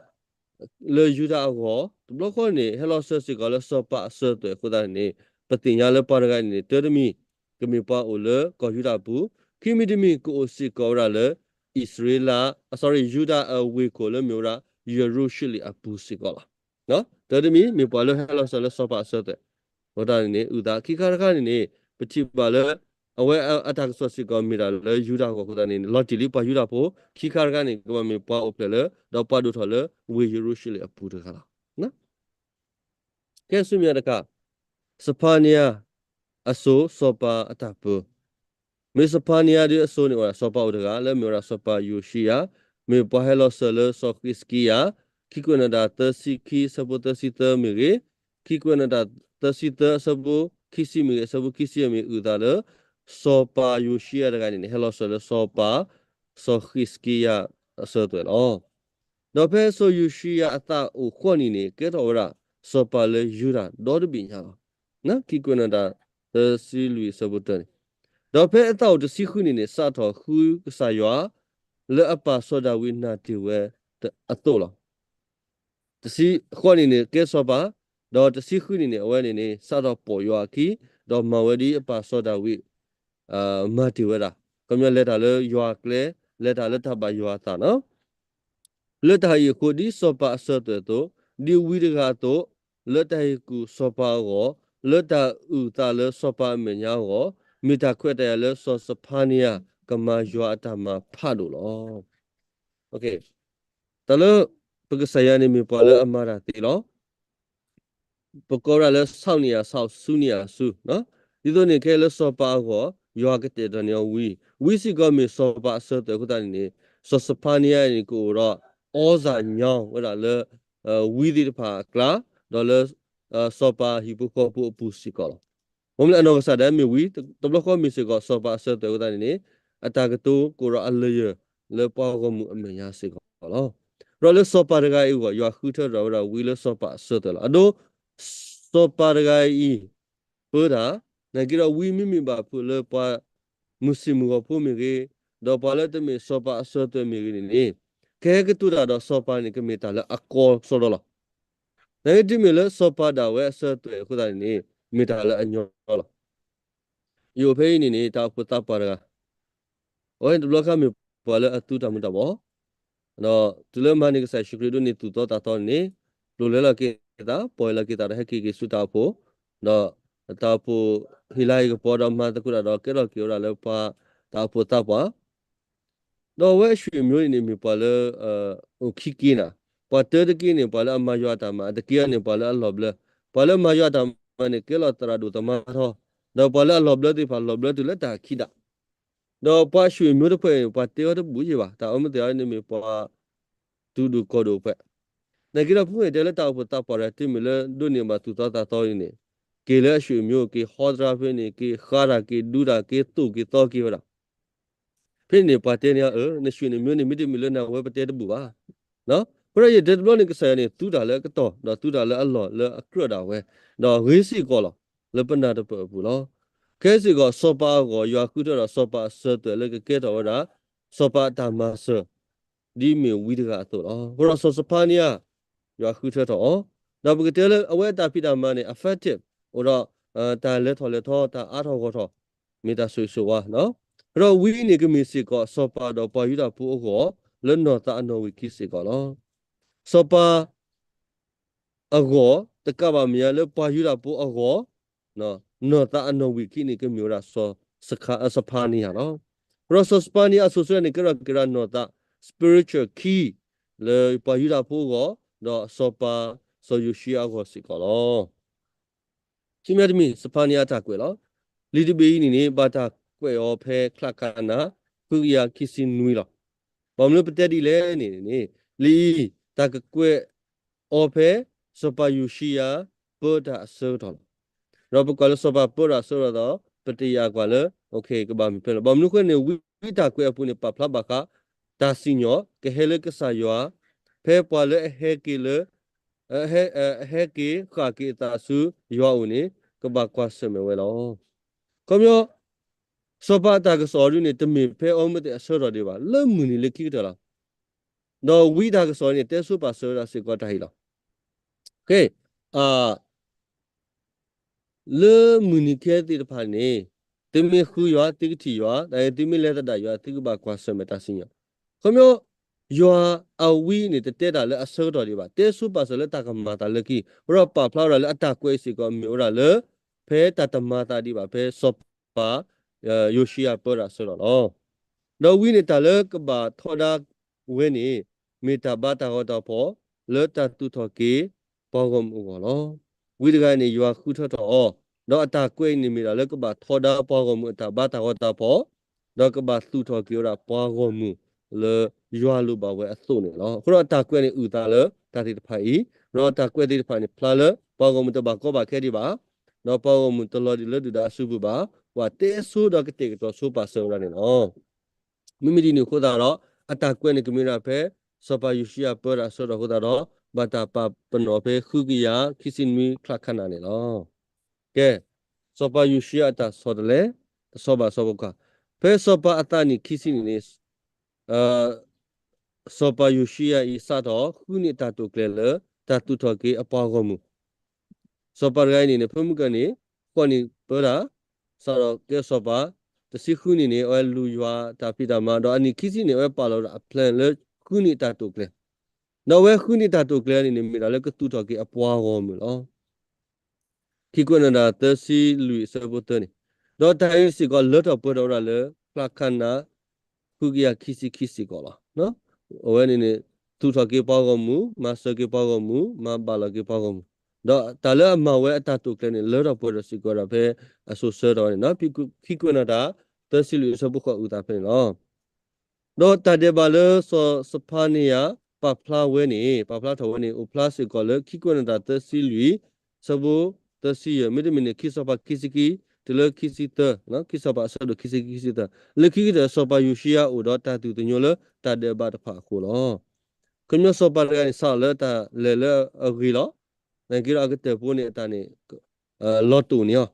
လၢယူဒၤအဂီၢ်, တဘျီဃီန့ၣ် ဟဲလီၤစၢၤစ့ၢ်ကီးလၢစီၤပၤအစၢၤသွဲၣ်အဃိသတးန့ၣ်, ပသ့ၣ်ညါလၢပှၤတဂၤန့ၣ်န့ၣ် တၢတမံၤ ကမ့ၢ်ပှၤအိၣ်လၢကီၢ်ယူဒၤအပူၤ, ခံမံၤတမံၤ ကအိၣ်စ့ၢ်ကီးဝဲဒၣ်လၢ အံၣ်စရ့လး, အ sorry ယူဒၤအဝ့ၢ်ခိၣ်လၢမ့ၢ်ဝဲဒၣ် ယရူၤၡလ့ၣ်အပူၤစ့ၢ်ကီးလီၤ. တၢတမံၤ မ့ၢ်ပှၤလၢဟဲလီၤစၢၤလၢစီၤပၤအစၢၤသွဲၣ်, အဃိသတးန့ၣ်န့ၣ် အုၣ်သး ခံခါတခါန့ၣ်န့ၣ် ပထံၣ်ဘၣ်လၢ အဝဲအတၢ်ကစီၣ်စ့ၢ်ကီးမ့ၢ်တၢ်လၢယူဒၤအဂီၢ်အဃိသတးန့ၣ်န့ၣ် လီၤတံၢ်လံပှၤယူဒၤဖိ, ခံခါတခါန့ၣ် ကဘၣ်မ့ၢ်ပှၤအိၣ်ဖျဲၣ်လၢ ဒီးပှၤဒိၣ်ထီၣ်လၢဝ့ၢ်ယရူၤၡလ့ၣ်အပူၤတဂၤလီၤ. ကဲဆူမဲာ်ညါတခါ, စဖါနယၤအစိၤ စီၤပၤအတၢ်ပၢ, မ့ၢ်စဖါနယၤဒ်အစိၤန့ၣ် အိၣ်ဝဲဒၣ်စီၤပၤအိၣ်တဂၤလၢမ့ၢ်ဝဲဒၣ်စီၤပၤယိၤၡံယၤ, မ့ၢ်ပှၤဟဲလီၤစၢၤလၢစီၤဃံးစကံယၤ, ခံကွဲးနီၣ်တၢ်သၢဆံခံအဆၢဖိသၢဆံသၢမ့ၢ်ဂ့ၤ, ခံကွဲးနီၣ်တၢ်သၢဆံသၢအဆၢဖိခံဆံမ့ၢ်ဂ့ၤ အဆၢဖိခံဆံအမ့ၢ်အုၣ်သးလၢ စီၤပၤယိၤၡံယၤတဂၤန့ၣ်န့ၣ် ဟဲလီၤစၢၤလၢစီၤပၤ စီၤဃံးစကံယၤအစၢၤသွဲၣ်လီၤ. ဒီးဖဲစီၤယိၤၡံယၤအသးအိၣ်ဃိးနံၣ်န့ၣ် ကဲထီၣ်ဝဲဒၣ် စီၤပၤလၢယူဒၤဒီတဘ့ၣ်ညါလီၤ. ခံကွဲးနီၣ်တၢ်သၢဆံလွံၢ်အဆၢဖိတၢန့ၣ်, ဒီးဖဲအသးအိၣ်တဆံဃုနံၣ်န့ၣ် စးထီၣ်ဃုကစၢ်ယွၤ လၢအပၢ်စီၤဒၤဝံးနၢ်တ့ၢ်ဝဲအသိးလီၤ. တဆံဃိးနံၣ်န့ၣ် ကဲစီၤပၤ, ဒီးတဆံဃုနံၣ်န့ၣ် အဝဲန့ၣ်န့ၣ် စးထီၣ်ပိာ်ယွၤအခံ, ဒီးမၤဝဲဒ်အပၢ်စီၤဒၤဝံး မၤတ့ၢ်ဝဲဒၣ်, ခီပညီလဲၤတၢ်လၢယွၤအကျဲ, လဲၤတၢ်လၢတၢ်ဘၣ်ယွၤအသးန့ၣ် လၢတၢ်အံၤအဃိ ဒ်စီၤပၤအစၢၤသွဲၣ်အသိး, ဒ်ဝံတဂၤအသိး, လၢတၢ်ဟ့ၣ်ကူၣ်စီၤပၤအဂီၢ်, လၢတၢ်အုၣ်သးလၢစီၤပၤအမဲာ်ညါအဂီၢ်, မ့ၢ်တၢ်ခွဲးတၢ်ယာ်လၢစီၤစဖါနယၤ ကမၤယွၤအတၢ်မၤဖးဒိၣ်လီၤ. တၢ်လၢ ပကစၢ်ယွၤန့ၣ်မ့ၢ်ပှၤလၢအမၤတၢ်သ့လီၤ. ပကိးဝဲဒၣ်လၢ ဆီးန့ၢ်ယၤဆီး ဆူန့ၢ်ယၤဆူ, ဒ်သိးန့ၣ်ခဲလၢာ်စီၤပၤအဂီၢ် ယွၤကတဲာ်ကတီၤန့ၢ်အီၤဝံ, ဝံစ့ၢ်ကီးမ့ၢ်စီၤပၤအစၢၤသွဲၣ်အဃိသတးန့ၣ်န့ၣ်, စီၤစဖါနယၤန့ၣ်ကအိၣ်ဒီး အီစၣ်ညါဝဲဒၣ်လၢ ဝံသ့ၣ်တဖၣ်အကျါ, ဒီးလၢ စီၤပၤဟံၣ်ဖိဃီဖိအပူၤစ့ၢ်ကီးလီၤ. မ့မ့ၢ်လၢအနီၢ်ကစၢ်ဒၣ်မ့ၢ်ဝံ, တဘျီဃီမ့ၢ်စ့ၢ်ကီး စီၤပၤအစၢၤသွဲၣ်အဃိသတးန့ၣ်န့ၣ်, အတၢ်ကတိၤကိးဒီးအလၢယၢၤလၢပှၤဂီၢ်မုၢ်အမဲာ်ညါစ့ၢ်ကီးလီၤ. ဒီးလၢစီၤပၤတဂၤအံၤအဂီၢ် ယွၤဃုထၢထီၣ်ဝဲဒၣ်ဝံလၢစီၤပၤအစၢၤသွဲၣ်လီၤ. အဒိ စီၤပၤတဂၤအံၤ ပၢတၢ်, နာ်က့ဒီးဝံမ့မ့ၢ်ဘၣ်ဖုးလၢပှၤမုၢ်ဆ့ၣ်မုၢ်ဂီၤဖိမ့ၢ်ဂ့ၤ, ဒီးပှၤလၢတမ့ၢ်စီၤပၤအစၢၤသွဲၣ်မ့ၢ်ဂ့ၤန့ၣ်န့ၣ်, ကဟဲကတိၤတၢ်ဒီးစီၤပၤန့ၣ် ကမ့ၢ်တၢ်လၢအကီစီဒီလီၤ. နာ်က့တုၤမ့ၢ်လၢစီၤပၤဒၣ်ဝဲအစၢၤသွဲၣ်အဃိသတးန့ၣ်န့ၣ် မ့ၢ်တၢ်လၢအညီလီၤ. ယအိၣ်ဖဲအံၤန့ၣ်န့ၣ် တၢ်အိၣ်ဖှိၣ်သးပှၢ်တဂၤ အဝဲန့ၣ်တဘျီခါမ့ၢ်ပှၤလၢအသူတၢ်မူၤတၢ်ဘှီး, ဒီးတုၤလၢမၤန့ၢ်ကစၢ်ယ့ၣ်ၡူးခရံာ်ဒိးန့ၢ်သူၣ်သီသးသီန့ၣ်န့ၣ်, ပျိာ်လဲလီၤက့ၤသး, ပီၢ်ယၢ်လီၤက့ၤသးဒီးဟဲက့ၤက့ၤဆူတၢ်အိၣ်ဖှိၣ်, ဒီးတၢ်အိၣ်ဖှိၣ်ဟ့ၣ်လၤဟ့ၣ်ကပီၤဒီးမၤသကိးတၢ်ဒီးကဲထီၣ်က့ၤဝဲဒၣ်လၢပှၤတၢ်အိၣ်ဖှိၣ်သးပှၢ် ဒီးအဝဲအဆွေမျိုးန့ၣ်န့ၣ် မ့ၢ်ပှၤလၢ အိၣ်ခံက့ၤနၤ, ပှၤတၢတက့ၤန့ၣ် ပှၤလၢအမၤယွၤအတၢ်မၤ, အတက့ၤန့ၣ် ပှၤလၢအလီၤဘျၢ, ပှၤလၢအမၤယွၤအတၢ်မၤန့ၣ် ကဲလီၤသရၣ်ဒိၣ်သမါထီ, ဒီးပှၤလၢအလီၤဘျၢသ့ၣ်တဖၣ် လီၤဘျၢတုၤလၢတၢ်ခံဒၣ်, ဒီးပှၤအဆွေမျိုးတဖၣ်န့ၣ် ပှၤတဲအီၤတဘူၣ်ယံၤဘၣ်, တၢ်အီမ့ၢ်သ့ၣ်အီန့ၣ်မ့ၢ်ပှၤ သူၣ်ဒိၣ်ကီၢ်ဒိၣ်ဖဲ နာ်က့ဒီးဖုၣ်န့ၣ်တဲလၢတၢ်အိၣ်ဖှိၣ်သးပှၢ်ဒီး တုၤမ့ၢ်လၢဒိးန့ၢ်ဘၣ်သူၣ်သီသးသီအံၤန့ၣ်, က့ၤလၢအဆွေမျိုး က့ၤဟီသရၣ်ဖဲန့ၣ်, က့ၤဃါတၢ်, က့ၤဒူတၢ်, က့ၤသိၣ်က့ၤသီက့ၤဝဲဒၣ် ဖဲန့ၣ်န့ၣ် ပှၤတဲန့ၢ်အီၤ, နဆွေမျိုးန့ၣ် မ့တမ့ၢ်လၢနဝဲပတဲတဘူၣ်ဘၣ်. အဃိဒီးယတဲတဘျီန့ၣ် ကစၢ်ယွၤန့ၣ် သူတၢ်လၢအကတီၢ်, ဒီးသူတၢ်လၢအလီၢ်လၢအကြၢးဒၣ်ဝဲ, ဒီးဂ့ၤစ့ၢ်ကီးလီၤ လၢပနၢ်တပၢၢ်အပူၤလီၤ. ခဲစ့ၢ်ကီး စီၤပၤအဂီၢ် ယွၤဃုထၢထီၣ်စီၤပၤအစၢၤသွဲၣ်လၢကကဲထီၣ်ဝဲဒၣ် စီၤပၤအတၢ်မၤစၢၤ ဒ်မ့ၢ်ဝံတဂၤအသိးလီၤ. အဃိဒီးစီၤစဖါနယၤ ယွၤဃုထၢထီၣ်အီၤ, ဒီးပကတဲလၢအဝဲအတၢ်ဖံးတၢ်မၤန့ၣ် effective အိၣ်ဒီး တၢ်လဲၤထီၣ်လဲၤထီ တၢ်အါထီၣ်ဂီၢ်ထီၣ် မ့ၢ်တၢ်ဆိၣ်ဂ့ၤဆိၣ်ဝါ, ဒီးဝံန့ၣ်ကမ့ၢ်စ့ၢ်ကီး စီၤပၤဒီးပှၤယူဒၤဖိအဂီၢ် လၢနီၢ်သးအနီၢ်ဝံာ်ခံစ့ၢ်ကီးလီၤ. စီၤပၤအဂီၢ် တကးဘၣ်မဲာ်ညါလၢပှၤယူဒၤဖိအဂီၢ် နီၢ်သးအနီၢ်ဝံာ်ခံန့ၣ် ကမ့ၢ်ဝဲဒၣ်စီၤစဖါနယၤလီၤ. ဒီးစီၤစဖါနယၤအစိၤဆၢန့ၣ် ကဲထီၣ်က့ၤဒၣ်နီၢ်သး spiritual key လၢပှၤယူဒၤဖိအဂီၢ် ဒီးစီၤပၤစီၤယိၤၡံယၤအဂီၢ်စ့ၢ်ကီးလီၤ. ခံမံၤတမံၤ စဖါနယၤအတၢ်ကွဲးလီၤ. လံာ်တဘ့ၣ်အံၤန့ၣ်န့ၣ် ဘၣ်တၢ်ကွဲးအီၤဖဲချါခါနၤ ဃုကယၤခံဆံနွံလီၤ. ဘၣ်မနုၤပတဲဒ်လဲၣ်န့ၣ်န့ၣ် လံာ်အံၤ တၢ်ကကွဲးအီၤဖဲ စီၤပၤယိၤၡံယၤ ပၢတၢ်အဆၢကတီၢ်လီၤ. ဒီးပကွၢ်လၢစီၤပၤပၢတၢ်အဆၢကတီၢ်ဒီး ပတယာ်ကွၢ်လၢ ကဘၣ်မ့ၢ်ဖဲလဲၣ်. ဘၣ်မနုၤအဃိန့ၣ် ဝံတၢ်ကွဲးအပူၤန့ၣ် ပာ်ဖျါဘၣ်ဃး တၢ်စံၣ်ညီၣ် ကဟဲလၢကစၢ်ယွၤ ဖဲပှၤလၢအဟဲက့ၤလၢ အဟဲက့ၤဃၣ်က့ၤအသးဆူယွၤအအိၣ်န့ၣ် ကဘၣ်ကွၢ်ဆၢၣ်မဲာ်ဝဲလီၤ. ခီပညီ စီၤပၤအတၢ်ကစီၣ်ဒ်န့ၣ် တမ့ၢ်ဖဲအီမ့ၢ်သ့ၣ်အဆၢကတီၢ်ဒံးဘၣ်, လၢမုၢ်နံၤလၢခံကတၢၢ်လီၤ. ဒီးဝံတၢ်ကစီၣ်န့ၣ် တဲဆိပာ်စၢၤဝဲဒၣ်စ့ၢ်ကီးတၢ်ဟ့ၣ်လီၤ. လၢမုၢ်နံၤခဲသ့ၣ်တဖၣ်န့ၣ် သုမ့ၢ်ဃုယွၤ သုကထံၣ်ယွၤ, သုမ့ၢ်လဲၤသဒၣ်ယွၤ သုကဘၣ်ကွၢ်ဆၢၣ်မဲာ်တၢ်စံၣ်ညီၣ်. ခီပညီ ယွၤအဝံန့ၣ် တတဲတၢ်လၢအဆၢကတီၢ်ဒံးဘၣ်, တဲဆိပာ်စၢၤလၢတၢ်ကမၤအသးလၢခံ, အဃိဒီးပာ်ဖျါဝဲဒၣ်လၢအတၢ်ကွဲးအံၤစ့ၢ်ကီး မ့ၢ်ဝဲဒၣ်လၢ ဖဲတၢ်တမၤအသးဒံးဘၣ် ဖဲစီၤပၤ ယိၤၡံယၤပၢတၢ်အဆၢကတီၢ်လီၤ. ဒီးဝံန့ၣ်တၢ်လၢကဘၣ်ထီဒါဝဲန့ၣ် မ့ၢ်တၢ်ဘါတၢ်ဂီၤတၢ်ဖီၣ် လၢတၢ်သူၣ်ထီၣ်က့ၤပှၤဂီၢ်မုၢ်အဂီၢ်လီၤ. ဝံတဂၤန့ၣ် ယွၤဃုထၢထီၣ်အီၤ, ဒီးအတၢ်ကွဲးအံၤန့ၣ်မ့ၢ်ဒၣ်လၢကဘၣ်ထီဒါပှၤဂီၢ်မုၢ်အတၢ်ဘါတၢ်ဂီၤတၢ်ဖီၣ်, ဒီးကဘၣ်သူၣ်ထီၣ်က့ၤဝဲဒၣ်ပှၤဂီၢ်မုၢ်လၢယွၤလိၣ်ဘၣ်ဝဲအသိးန့ၣ်လီၤ. အဃိဒီးအတၢ်ကွဲးန့ၣ်အုၣ်သးလၢတၢ်သ့ၣ်တဖၣ်အံၤ, ဒီးတၢ်ကွဲးသ့ၣ်တဖၣ်န့ၣ် ဖျါလၢပှၤဂီၢ်မုၢ်တဘၣ်ကီဘၣ်ခဲဒံးဘၣ်, ဒီးပှၤဂီၢ်မုၢ်တလီၤဒံးလၢဒုၣ်ဒါအစုပူၤဘၣ်, ပှၤတဲဆိဒီးကတဲာ်ကတီၤဆိပာ်စၢၤဝဲဒၣ်န့ၣ်လီၤ. မ့မ့ၢ်ဒ်န့ၣ်အဃိသတးဒီး အတၢ်ကွဲးန့ၣ်ကမ့ၢ်ဒၣ်ဖဲ စီၤပၤယိၤၡံယၤပၢတၢ်အဆၢကတီၢ်အဃိသတးဒီး ဘၣ်တၢ်ပာ်ပနီၣ်ဖဲဃုကယၤခံဆံနွံချါခါနၤန့ၣ်လီၤ. ကဲ, စီၤပၤယိၤၡံယၤအတၢ်ဆီတလဲ, တဆီဘၣ်ဆီဖိခွါ, ဖဲစီၤပၤအသးနံၣ်ခံဆံနံၣ်န့ၣ် စီၤပၤယိၤၡံယၤအံၤစးထီၣ်ဃုန့ၢ်တၢ်တိာ်ကျဲၤလၢ တၢ်သူၣ်ထီၣ်က့ၤအပှၤဂီၢ်မုၢ်, စီၤပၤတဂၤအံၤန့ၣ်န့ၣ် ဖဲမုၢ်ကၢၢ်န့ၣ် ဃိးနံၣ်ပၢတၢ် စးထီၣ်ကဲစီၤပၤ, တဆံဃုနံၣ်န့ၣ် အဝဲလူၤယွၤတၢ်ဖံးတၢ်မၤ, ဒီးအနံၣ်ခံဆံန့ၣ် အဝဲပာ်လီၤဝဲဒၣ်အ plan လၢဃုန့ၢ်တၢ်တိာ်ကျဲၤ, ဒီးအဝဲဃုန့ၢ်တၢ်တိာ်ကျဲၤန့ၣ်န့ၣ် မ့ၢ်ဒၣ်လၢကသူၣ်ထီၣ်က့ၤအပှၤဂီၢ်မုၢ်လီၤ. ခံကွဲးနီၣ်တၢ်သၢဆံလွံၢ်အဆၢဖိသၢန့ၣ်, ဒီးတၢ်အံၤစ့ၢ်ကီးလၢထီၣ်ပှဲၤထီၣ်ဝဲဒၣ်လၢ ချါခါနၤ ဃုကယၤခံဆံခံစ့ၢ်ကီးလီၤ. အဝဲန့ၣ်န့ၣ် သူၣ်ထီၣ်က့ၤပှၤဂီၢ်မုၢ်, မၤစၢၤက့ၤပှၤဂီၢ်မုၢ်, မၤဘၣ်လီၤက့ၤပှၤဂီၢ်မုၢ်, ဒီးတၢ်လၢအမၤဝဲအတၢ်တိာ်ကျဲၤန့ၣ် လၢထီၣ်ပှဲၤထီၣ်စ့ၢ်ကီးဝဲဒၣ်ဖဲအစိၤဆၢကတီၢ်န့ၣ်လီၤ. ခံကွဲးနီၣ်တၢ်သၢဆံလွံၢ်အဆၢဖိဃိးအုၣ်သးဖဲန့ၣ်လီၤ. ဒီးတၢ်ဒဲးဘးလၢစီၤစဖါနယၤ ပာ်ဖျါဝဲန့ၣ် ပာ်ဖျါထီၣ်ဝဲန့ၣ် အိၣ်ဖျါစ့ၢ်ကီးလၢခံကွဲးနီၣ်တၢ်သၢဆံလွံၢ် ဆၢဖိသၢဆံယဲၢ် မ့တမ့ၢ်န့ၣ် ခံစီၤပၤခံဆံခံ တုၤလၢခံဆံသၢ, ခံစီၤပၤအဆၢဒိၣ်ခံဆံခံ ခံဆံသၢ, လၢခံကတၢၢ်စီၤပၤယိၤၡံယၤအိၣ်ဒီးတၢ်သူၣ်သညိလၢတၢ်ဒဲးဘးတဖၣ်အဃိလီၤ. ခီပညီစီၤပၤတဂၤန့ၣ် စးထီၣ်လၢတၢ်လဲၤလၢအဂ့ၤလီၤ. နာ်က့ဒီးအကတၢၢ်ဖိန့ၣ် အတၢ်န့ၣ် လီၤတိာ်န့ၢ်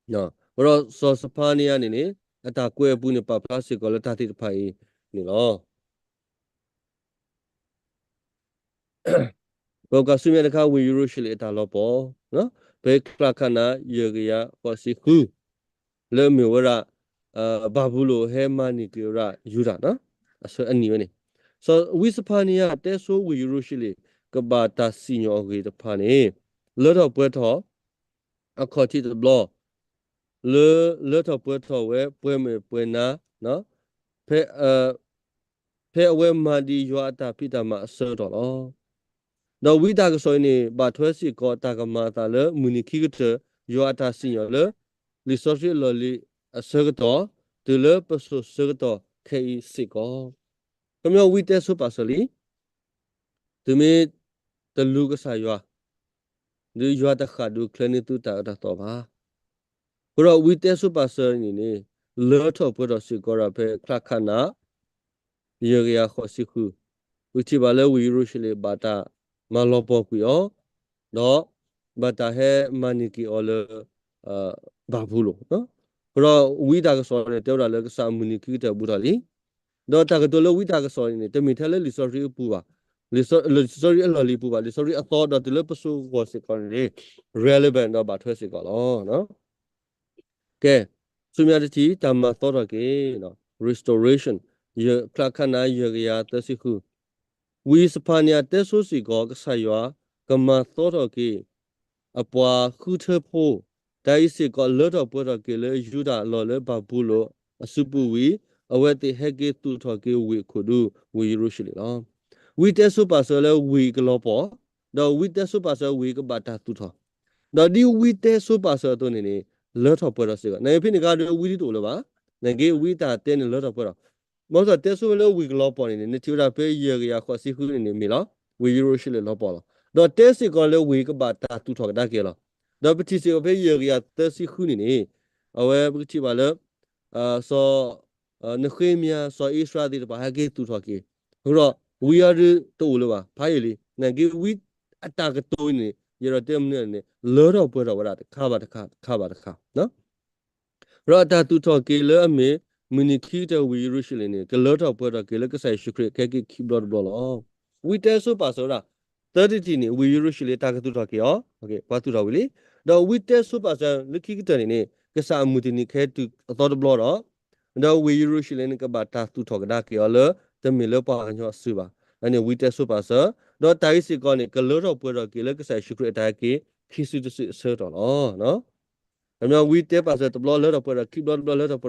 အီၤ, ဒီးစီၤစဖါနယၤန့ၣ်န့ၣ် အတၢ်ကွဲးအပူၤန့ၣ် ပာ်ဖျါစ့ၢ်ကီးလၢတၢ်သ့ၣ်တဖၣ်အံၤန့ၣ်လီၤ. ပကကွၢ်ဆူမဲာ်တခါ ဝ့ၢ်ယရူၤၡလ့ၣ်အတၢ်လီၤပှီၢ်, ဖဲချါခးနၤ ယဲၢ်ကယၤဃိးဆံဃု လၢအမ့ၢ်ဝဲဒၣ် ဘၤဘူလိၣ်ဟဲမၤန့ၢ်က့ၤဝဲဒၣ်ယူဒၤ အဆၢအနံၣ်ဝဲန့ၣ်, စီၤဝံစဖါနယၤတဲဆိဝ့ၢ်ယရူၤၡလ့ၣ် ကဘၣ်တၢ်စံၣ်ညီၣ်အဂ့ၢ်တဖၣ်န့ၣ် လၢထီၣ်ပှဲၤထီၣ် အခီၣ်ထံးတဘျီ လၢလၢထီၣ်ပှဲၤထီၣ်ဝဲပှဲၤမဲာ်ပှဲၤနါ ဖဲ ဖဲအဝဲမၤဒံးယွၤအတၢ်ဖံးတၢ်မၤအဆၢကတီၢ်လီၤ. ဒီးဝံတၢ်ကစီၣ်အံၤန့ၣ် ဘၣ်ထွဲစ့ၢ်ကီးတၢ်ကမၤအသးလၢမုၢ်နံၤခံကတၢၢ် ယွၤအတၢ်စံၣ်ညီၣ်လၢ လံာ်စီဆှံအလီၢ်လံၤအဆၢကတီၢ် တုၤလၢပစိၤဆၢကတီၢ်ခဲအံၤစ့ၢ်ကီး. ခီပညီဝံတဲဆိပာ်စၢၤလံ တုၤမ့ၢ်တလူၤကစၢ်ယွၤ ဒီးယွၤတဃၣ်ဒုးချၢန့ၢ်သုတၢ်အၢတၢ်သီဘၣ်. အဃိဒီးဝံတဲဆိပာ်စၢၤန့ၣ်န့ၣ် လၢထီၣ်ပှဲၤထီၣ်စ့ၢ်ကီးဒီးဖဲချါခးနၤ ယဲၢ်ကယၤဃိးဆံဃု, ပထံၣ်ဘၣ်လၢဝ့ၢ်ယရူၤၡလ့ၣ်ဘၣ်တၢ်မၤလီၤပှီၢ်ကွံာ်အီၤ, ဒီးဘၣ်တၢ်ဟဲမၤန့ၢ်က့ၤအီၤလၢ ဘၤဘူလိၣ်. အဃိဒီးဝံတၢ်ကစီၣ်န့ၣ် တဲဝဲဒၣ်လၢကစၢ်အမုၢ်နံၤခံကတၢၢ်ဘူးထီၣ်လံ. ဒီးတၢ်ကတိၤလၢဝံတၢ်ကစီၣ်န့ၣ်န့ၣ် တမ့ၢ်ထဲလၢလံာ်စီဆှံအပူၤဘၣ်, လံာ်စီဆှံအလီၢ်လံၤအပူၤဘၣ်, လံာ်စီဆှံအသီဒီးတုၤလၢပစိၤအဂီၢ်စ့ၢ်ကီးန့ၣ်န့ၣ် relevant ဒီးဘၣ်ထွဲစ့ၢ်ကီးလီၤ. ကဲ, ဆူမဲာ်ညါတထံၣ် တၢ်မၤသီထီၣ်က့ၤ restoration, ချါခးနၤ ယဲၢ်ကယၤသၢဆံဃု, ဝံစဖါနယၤတဲဆိစ့ၢ်ကီး ကစၢ်ယွၤကမၤသီထီၣ်က့ၤ အပှၤဃုထၢဖိ, တၢ်အံၤစ့ၢ်ကီးလၢထီၣ်ပှဲၤထီၣ်က့ၤလၢယူဒၤလီၢ်လၢဘၤဘူလိၣ်အစုပူၤဝံၤ, အဝဲသ့ၣ်ဟဲက့ၤသူၣ်ထီၣ်က့ၤဝ့ၢ်အခိၣ်ဒူ ဝ့ၢ်ယရူၤၡလ့ၣ်လီၤ. ဝံတဲဆိပာ်စၢၤလၢဝ့ၢ်ကလီၤပှီၢ်, ဒီးဝံတဲဆိပာ်စၢၤဝ့ၢ်ကဘၣ်တၢ်သူၣ်ထီၣ်, ဒီးဒ်ဝံတဲဆိပာ်စၢၤအသိးန့ၣ်န့ၣ် လၢထီၣ်ပှဲၤထီၣ်စ့ၢ်ကီး. နာ်က့ဖဲန့ၣ်အခါဒီးဝံဒ်တအိၣ်လၢၤဘၣ်, နာ်က့ဝံတၢ်တဲန့ၣ်လၢထီၣ်ပှဲၤထီၣ် မ်စီၤတဲဆိဝဲလၢဝ့ၢ်ကလီၤပှီၢ်န့ၣ်န့ၣ် နထံၣ်ဝဲဒၣ်ဖဲယဲၢ်ကယၤဃိးဆံဃုန့ၣ်န့ၣ်မ့ၢ်လီၤ, ဝ့ၢ်ယရူၤၡလ့ၣ်လီၤပှီၢ်လီၤ. ဒီးတဲစ့ၢ်ကီးလၢဝ့ၢ်ကဘၣ်တၢ်သူၣ်ထီၣ်ကဒါက့ၤလီၤ. ဒီးပထံၣ်စ့ၢ်ကီးဖဲယဲၢ်ကယၤသၢဆံဃုန့ၣ်န့ၣ် အဝဲပကထံၣ်ဘၣ်လၢ စီၤ နဃ့မယၤ စီၤအ့စြၤသ့ၣ်တဖၣ်ဟဲက့ၤသူၣ်ထီၣ်က့ၤ, အဃိဒီးဝံအံၤဒုးတအိၣ်လၢၤဘၣ်, ဖးယံာ်လံ, နာ်က့ဝံအတၢ်ကတိၤအံၤန့ၣ် ယအဲၣ်ဒိးတဲမနုၤန့ၣ် လၢထီၣ်ပှဲၤထီၣ်ဝဲဒၣ်တခါဘၣ်တခါ တခါဘၣ်တခါ ဒီးအတၢ်သူၣ်ထီၣ်က့ၤလၢအမ့ၢ် မုၢ်နံၤခံကတၢၢ်ဝ့ၢ်ယရူၤၡလ့ၣ်န့ၣ် ကလၢထီၣ်ပှဲၤထီၣ်က့ၤလၢကစၢ်ယ့ၣ်ၡူးခရံာ်ခဲက့ၤခံဘျီတဘျီလီၤ. ဝံတဲဆိပာ်စၢၤဝဲဒၣ် သၢတထံၣ်န့ၣ် ဝ့ၢ်ယရူၤၡလ့ၣ်တၢ်ကသူၣ်ထီၣ်က့ၤအီၤ, ပှၤသူၣ်ထီၣ်ဝံၤလံ, ဒီးဝံတဲဆိပာ်စၢၤလၢခံကတၢၢ်န့ၣ်န့ၣ် ကစၢ်အမုၢ်တနံၤခဲတုၤအသီတဘျီဒီး ဒီးဝ့ၢ်ယရူၤၡလ့ၣ်န့ၣ် ကဘၣ်တၢ်သူၣ်ထီၣ်ကဒါက့ၤအီၤလၢ တမ့ၢ်လၢပှၤကညီအစုဘၣ်. အန့ၣ်ဝံတဲဆိပာ်စၢၤ, ဒီးတၢ်အံၤစ့ၢ်ကီးန့ၣ် ကလၢထီၣ်ပှဲၤထီၣ်က့ၤလၢကစၢ်ယ့ၣ်ၡူးခရံာ်အတၢ်ဟဲက့ၤ ခံစုတစုအဆၢကတီၢ်လီၤ. ခီပညီဝံတဲပာ်စၢၤတဘျီလၢထီၣ်ပှဲၤထီၣ်, ခံဘျီတဘျီလၢထီၣ်ပှဲၤထီၣ်,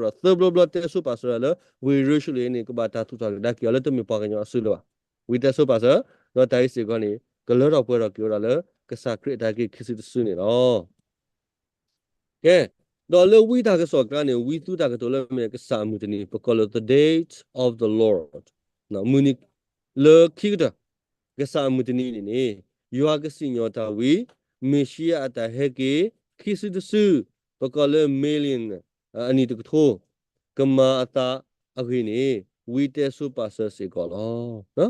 သၢဘျီဘျီတဲဆိပာ်စၢၤလၢ ဝ့ၢ်ယရူၤၡလ့ၣ်န့ၣ် ကဘၣ်တၢ်သူၣ်ထီၣ်ကဒါက့ၤအီၤလၢတမ့ၢ်ပှၤကညီအစုလၢၤဘၣ်. ဝံတဲဆိပာ်စၢၤ, ဒီးတၢ်အံၤစ့ၢ်ကီးန့ၣ် ကလၢထီၣ်ပှဲၤထီၣ်က့ၤဝဲဒၣ်လၢ ကစၢ်ခရံာ်အတၢ်ဟဲက့ၤခံစုတစုန့ၣ်လီၤ. ကဲ, ဒီးလၢဝံတၢ်ကစီၣ်အကျါန့ၣ် ဝံသူတၢ်ကတိၤလၢအမ့ၢ်ကစၢ်အမုၢ်တနံၤ ပကိးလၢ the day of the Lord, မုၢ်နံၤလၢခံကတၢၢ်, ကစၢ်အမုၢ်တနံၤန့ၣ်န့ၣ် ယွၤကစံၣ်ညီၣ်တၢ်ဝံၤ မ့ၣ်ၡံအၤအတၢ်ဟဲက့ၤ ခံစုတစု, ပကိးလၢ millennium, အနံၣ်တကထိ, ကမၤအသးအဂ့ၢ်န့ၣ် ဝံတဲဆိပာ်စၢၤစ့ၢ်ကီးလီၤ.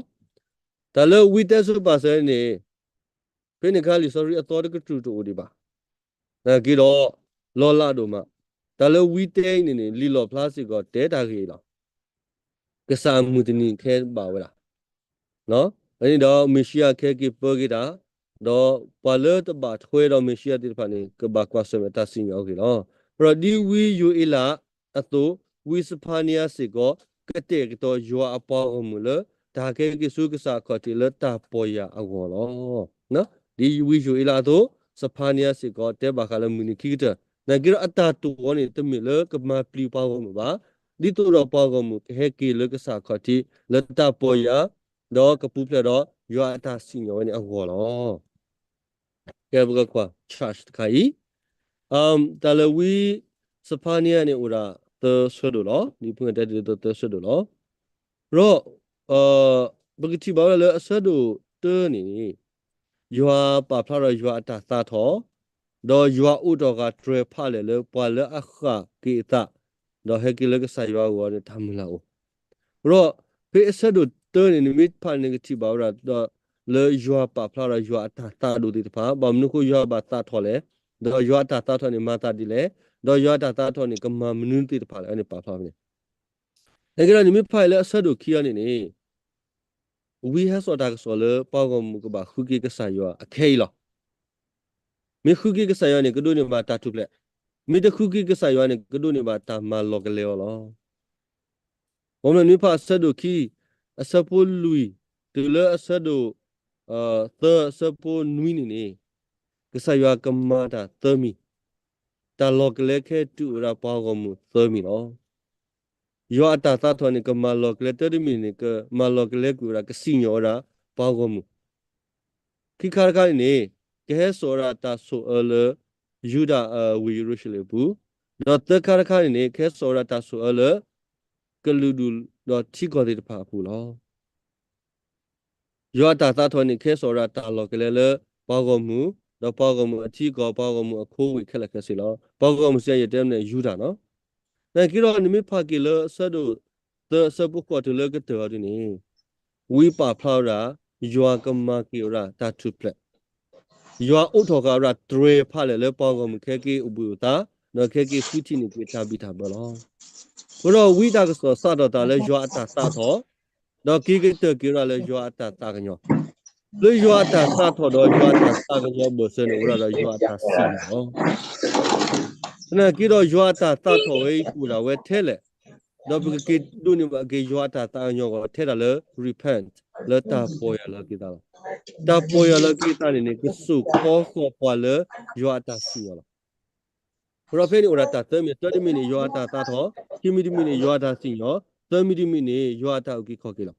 တၢ်လၢဝံတဲဆိပာ်စၢၤန့ၣ် ဖဲန့ၣ်အခါလံာ်စီဆှံအသီတကတြူၢ်တအိၣ်ဒံးဘၣ်. နာ်က့ဒီး လီၤလးဒိၣ်မး, တၢ်လၢဝံတဲအံၤန့ၣ်န့ၣ် လံာ်လီၣ်ဖျါစ့ၢ်ကီးတဲတၢ်ဂ့ၢ်အံၤလီၤ. ကစၢ်အမုၢ်တနံၤခဲဘၣ်ဝဲဒၣ် ဒီးမ့ၣ်ၡံအၤခဲက့ၤပၢက့ၤတၢ်, ဒီးပှၤလၢတဘၣ်ထွဲဒီးမ့ၣ်ၡံအၤသ့ၣ်တဖၣ်န့ၣ် ကဘၣ်ကွၢ်ဆၢၣ်မဲာ်တၢ်စံၣ်ညီၣ်အဂ့ၢ်လီၤ. အဃိဒီးဒ်ဝံယိၤအ့လးအသိး, ဝံစဖါနယၤစ့ၢ်ကီး ကတဲာ်ကတီၤယွၤအပှၤဂီၢ်မုၢ်လၢ တၢ်ဟဲက့ၤဆူကစၢ်အခီၣ်ထံးလၢတၢ်ပီၢ်ယၢ်အဂီၢ်လီၤ. ဒ်ဝံယိၤအ့လးအသိး, စဖါနယၤစ့ၢ်ကီး တဲဘၣ်ဃးလၢမုၢ်နံၤခံကတၢၢ်, နာ်က့ဒီးအတၢ်တိာ်အီၤန့ၣ် တမ့ၢ်လၢကမၤပျံၤပှၤဂီၢ်မုၢ်ဘၣ်, ဒ်သိးဒီးပှၤဂီၢ်မုၢ်ကဟဲက့ၤလၢကစၢ်အခီၣ်ထံး လၢတၢ်ပီၢ်ယၢ်, ဒီးကပူၤဖျဲးဒီးယွၤအတၢ်စံၣ်ညီၣ်ဝဲန့ၣ်အဂီၢ်လီၤ. ကဲပကကွၢ် chart တခါအံၤ, တၢ်လၢဝံစဖါနယၤန့ၣ်အိၣ်ဒၣ်သၢဆၢဒိၣ်လီၤ. ဒ်ဖုၣ်တဲတ့ၢ်သၢဆၢဒိၣ်လီၤ. ဒီး ပကထံၣ်ဘၣ်ဝဲဒၣ်လၢအဆၢဒိၣ်တၢန့ၣ် ယွၤပာ်ဖျါဒီးယွၤအတၢ်သးထီၣ်, ဒီးယွၤအိးထီၣ်ဃာ်တြဲၤဖးလဲၣ်လၢပှၤလၢအဃၣ်က့ၤအသး, ဒီးဟဲက့ၤလၢကစၢ်ယွၤအဂီၢ်န့ၣ် တၢ်မုၢ်လၢ်အိၣ်. ဒီးဖဲအဆၢဒိၣ်တၢန့ၣ် နမ့ၢ်ဖးန့ၣ် နကထံၣ်ဘၣ်ဝဲဒၣ်ဒီး လၢယွၤပာ်ဖျါဒီးယွၤအတၢ်သးဒိၣ်သ့ၣ်တဖၣ်, ဘၣ်မနုၤအဃိယွၤဘၣ်သးထီၣ်လဲၣ်, ဒီးယွၤအတၢ်သးထီၣ်န့ၣ် မၤသးဒ်လဲၣ်, ဒီးယွၤအတၢ်သးထီၣ်န့ၣ် ကမၤမနုၤသ့ၣ်တဖၣ်လဲၣ်န့ၣ် ပာ်ဖျါဝဲန့ၣ်. နာ်က့ဒီး နမ့ၢ်ဖးအံၤလၢအဆၢဒိၣ်ခံအံၤန့ၣ်န့ၣ် ဝံဟဲစိာ်တၢ်ကစီၣ်လၢပှၤဂီၢ်မုၢ်ကဘၣ်ဃုက့ၤကစၢ်ယွၤအခဲအံၤလီၤ. မ့ၢ်ဃုက့ၤကစၢ်ယွၤန့ၣ် ကဒိးန့ၢ်ဘၣ်တၢ်ထူၣ်ဖျဲး, မ့ၢ်တဃုက့ၤကစၢ်ယွၤန့ၣ် ကဒိးန့ၢ်ဘၣ်တၢ်မၤလီၤကလဲအီၤလီၤ. မ်နမ့ၢ်ဖးအဆၢဒိၣ်ခံ အဆၢဖိလွံၢ် တုၤလၢအဆၢဒိၣ် သၢ အဆၢဖိနွံန့ၣ်န့ၣ် ကစၢ်ယွၤကမၤတၢ်သၢမံၤ, တၢ်လီၤကလဲခဲတုၤအိၣ်ဝဲဒၣ်ပှၤဂီၢ်မုၢ်သၢမံၤလီၤ. ယွၤအတၢ်သးထီၣ်န့ၣ် ကမၤလီၤကလဲတၢ်တမံၤန့ၣ် ကမၤလီၤကလဲကွံာ်ဝဲဒၣ် ကစံၣ်ညီၣ်ဝဲဒၣ်ပှၤဂီၢ်မုၢ်. ခံခါတခါန့ၣ်န့ၣ် ကဟဲစိာ်ဝဲဒၣ်တၢ်ဆိၣ်အၢလၢ ယူဒၤအဝ့ၢ်ယရူၤၡလ့ၣ်အပူၤ, ဒီးသၢခါတခါန့ၣ်န့ၣ် ကဟဲစိာ်ဝဲဒၣ်တၢ်ဆိၣ်အၢလၢ ကလုာ်ဒူၣ်ဒီးထံကီၢ်သ့ၣ်တဖၣ်အပူၤလီၤ. ယွၤအတၢ်သးထီၣ်န့ၣ် ကဟဲစိာ်ဝဲဒၣ်တၢ်လီၤကလဲလၢပှၤဂီၢ်မုၢ်, ဒီးပှၤဂီၢ်မုၢ်အထံအကီၢ်, ပှၤဂီၢ်မုၢ်အခိဝ့ၢ်ခဲလၢာ်ခဲဆ့လီၤ. ပှၤဂီၢ်မုၢ်စံးယတဲမ့ၢ်ယူဒၤနီၤ. နာ်က့ဒီး နမ့ၢ်ဖးက့ၤလၢအဆၢဒိၣ်သၢ အဆၢဖိဃိးတုၤလၢကတၢၢ်အီၤဒ်န့ၣ် ဝံပာ်ဖျါဝဲဒၣ် ယွၤကမၤက့ၤဝဲဒၣ်တၢ်ထူၣ်ဖျဲး, ယွၤအိးထီၣ်ဃာ်ဝဲဒၣ်တြဲၤဖးလဲၣ်လၢပှၤဂီၢ်မုၢ်ခဲက့ၤအိၣ်ဘှံးအိၣ်သါ, ဒီးခဲက့ၤဃုထံၣ်န့ၢ်က့ၤတၢ်ဘံၣ်တၢ်ဘၢလီၤ. အဃိဒီးဝံတၢ်ကစီၣ်စးထီၣ်သးလၢယွၤအတၢ်သးထီၣ်, ဒီးက့ၤကတၢၢ်က့ၤဝဲဒၣ်လၢယွၤအတၢ်သးကညီၤ, လၢယွၤအတၢ်သးထီၣ်ဒီးယွၤအတၢ်သးကညီၤအဘၢၣ်စၢၤန့ၣ် အိၣ်ဝဲဒၣ်ဒီးယွၤအတၢ်စံၣ်ညီၣ်လီၤ. သနာ်က့ဒီး ယွၤအတၢ်သးထီၣ်ဝဲအံၤ ကအိၣ်ဒၣ်ဝဲထဲလဲၣ်, ဒီးပကက့ၤဒိးန့ၢ်ဘၣ်က့ၤယွၤအတၢ်သးကညီၤအဂီၢ် ထဲဒၣ်လၢ repent လၢတၢ်ပီၢ်ယၢ်လီၤက့ၤသးလီၤ. တၢ်ပီၢ်ယၢ်လီၤက့ၤသးန့ၣ်န့ၣ် ကစိာ်ခီဃီပှၤလၢယွၤအတၢ်စံၣ်ညီၣ်လီၤ. အဃိဒီးဖဲန့ၣ်အိၣ်ဒၣ်တၢ်သၢမံၤ, တၢ်တမံၤန့ၣ် ယွၤအတၢ်သးထီၣ်, ခံမံၤတမံၤန့ၣ် ယွၤအတၢ်စံၣ်ညီၣ်, သၢမံၤတမံၤန့ၣ် ယွၤအတၢ်အုၣ်က့ၤခီၣ်က့ၤလီၤ.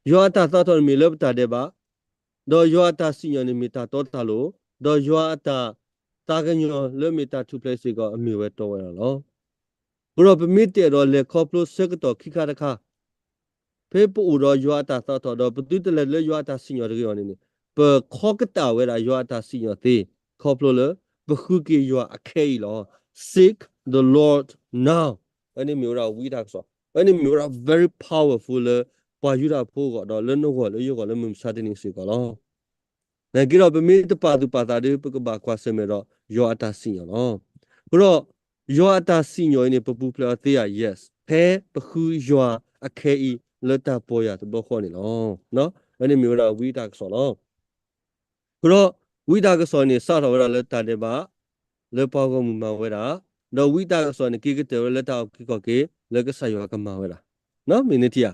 ယွၤအတၢ်သးထီၣ်န့ၣ်မ့ၢ်လၢပတၢ်ဒဲးဘး, ဒီးယွၤအတၢ်စံၣ်ညီၣ်န့ၣ်မ့ၢ်တၢ်တီတၢ်လိၤ, ဒီးယွၤအတၢ်သးကညီၤလၢမ့ၢ်တၢ်ထူၣ်ဖျဲးစ့ၢ်ကီး အမ့ၢ်ဝဲတီဝဲဒၣ်လီၤ. အဃိဒီးပမ့ၢ်တဲဒီးလဲၤခီဖျိဆၢကတီၢ်ခံခါတခါ, ဖဲပအိၣ်ဒီးယွၤအတၢ်သးထီၣ်ဒီး ပသုတလဲၤလၢယွၤအတၢ်စံၣ်ညီၣ်တဂ့ၤအီၤန့ၣ်န့ၣ်, ပခီကတၢၢ်ဝဲဒၣ်ယွၤအတၢ်စံၣ်ညီၣ်သ့, ခီဖျိလၢ ပဃုက့ၤယွၤအခဲအံၤလီၤ. Seek the Lord now. အဝဲန့ၣ်မ့ၢ်ဝဲဒၣ်ဝံတၢ်ကစီၣ်, အဝဲန့ၣ်မ့ၢ်ဝဲဒၣ် very powerful လၢပှၤယူဒၤဖိအဂီၢ်ဒီးလၢနဂီၢ်လၢယဂီၢ်လၢမုၢ်မဆါတနံၤစ့ၢ်ကီးလီၤ. နာ်က့ဒီးပမ့ၢ်တပာ်သူၣ်ပာ်သးဒီး ပကဘၣ်ကွၢ်ဆၢၣ်မဲာ်ဒီးယွၤအတၢ်စံၣ်ညီၣ်လီၤ. အဃိဒီး ယွၤအတၢ်စံၣ်ညီၣ်အံၤန့ၣ် ပပူၤဖျဲးအီၤသ့ဧါ, yes, ဖဲပဃုယွၤအခဲအံၤလၢတၢ်ပီၢ်ယၢ်တဘျီဃီန့ၣ်လီၤ. အဝဲန့ၣ်မ့ၢ်ဝဲဒၣ်ဝံတၢ်ကစီၣ်လီၤ. အဃိဒီး ဝံတၢ်ကစီၣ်န့ၣ် စးထီၣ်ဝဲဒၣ်လၢတၢ်ဒဲးဘး လၢပှၤဂီၢ်မုၢ်မၤဝဲဒၣ်, ဒီးဝံတၢ်ကစီၣ်န့ၣ် က့ၤကတၢၢ်ဝဲလၢတၢ်အုၣ်က့ၤခီၣ်က့ၤ လၢကစၢ်ယွၤကမၤဝဲဒၣ်, မ့ၢ်န့ၣ်ထံဧါ.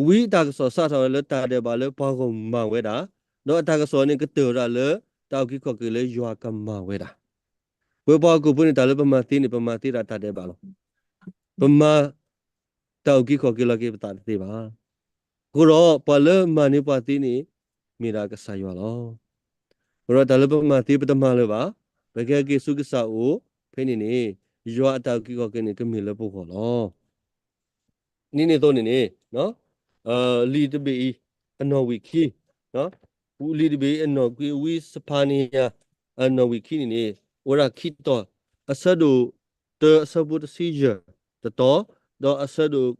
ဝံတၢ်ကစီၣ်စးထီၣ်ဝဲလၢတၢ်ဒဲးဘးလၢပှၤဂီၢ်မုၢ်မၤဝဲဒၣ်, ဒီးအတၢ်ကစီၣ်န့ၣ် ကတၢၢ်ဝဲဒၣ်လၢတၢ်အုၣ်က့ၤခီၣ်က့ၤလၢယွၤကမၤဝဲဒၣ်. ပဝဲပှၤဟီၣ်ခိၣ်ဖိန့ၣ် တၢ်လၢပမၤသ့န့ၣ် ပမၤသ့ဒၣ်တၢ်ဒဲးဘးလီၤ. ပမၤ တၢ်အုၣ်က့ၤခီၣ်က့ၤလီၤက့ၤပသးတသ့ဘၣ်. အဃိဒီး ပှၤလၢမၤန့ၢ်ပှၤသ့န့ၣ် မ့ၢ်ဒၣ်ကစၢ်ယွၤလီၤ. အဃိဒီးတၢ်လၢပမၤသ့ပတမၤလၢၤဘၣ်. ပကဟဲက့ၤဆူကစၢ်အအိၣ် ဖဲန့ၣ်န့ၣ် ယွၤအတၢ်အုၣ်က့ၤခီၣ်က့ၤန့ၣ် ကမ့ၢ်လၢပဂီၢ်လီၤ. ဒ်န့ၣ်အသိးန့ၣ်န့ၣ် လံာ်တဘ့ၣ်အံၤ အနီၣ်ဝံာ်ခံ, လံာ်တဘ့ၣ်အံၤအနီၣ်ဝံာ်ခံ ဝံစဖၤနံယၤ အနီၣ်ဝံာ်ခံန့ၣ်န့ၣ် အိၣ်ဝဲဒၣ်ခံတီၤ, အဆၢဒိၣ်တၢ အဆၢဖိတဆံယဲၢ်တတီၤ, ဒီးအဆၢဒိၣ်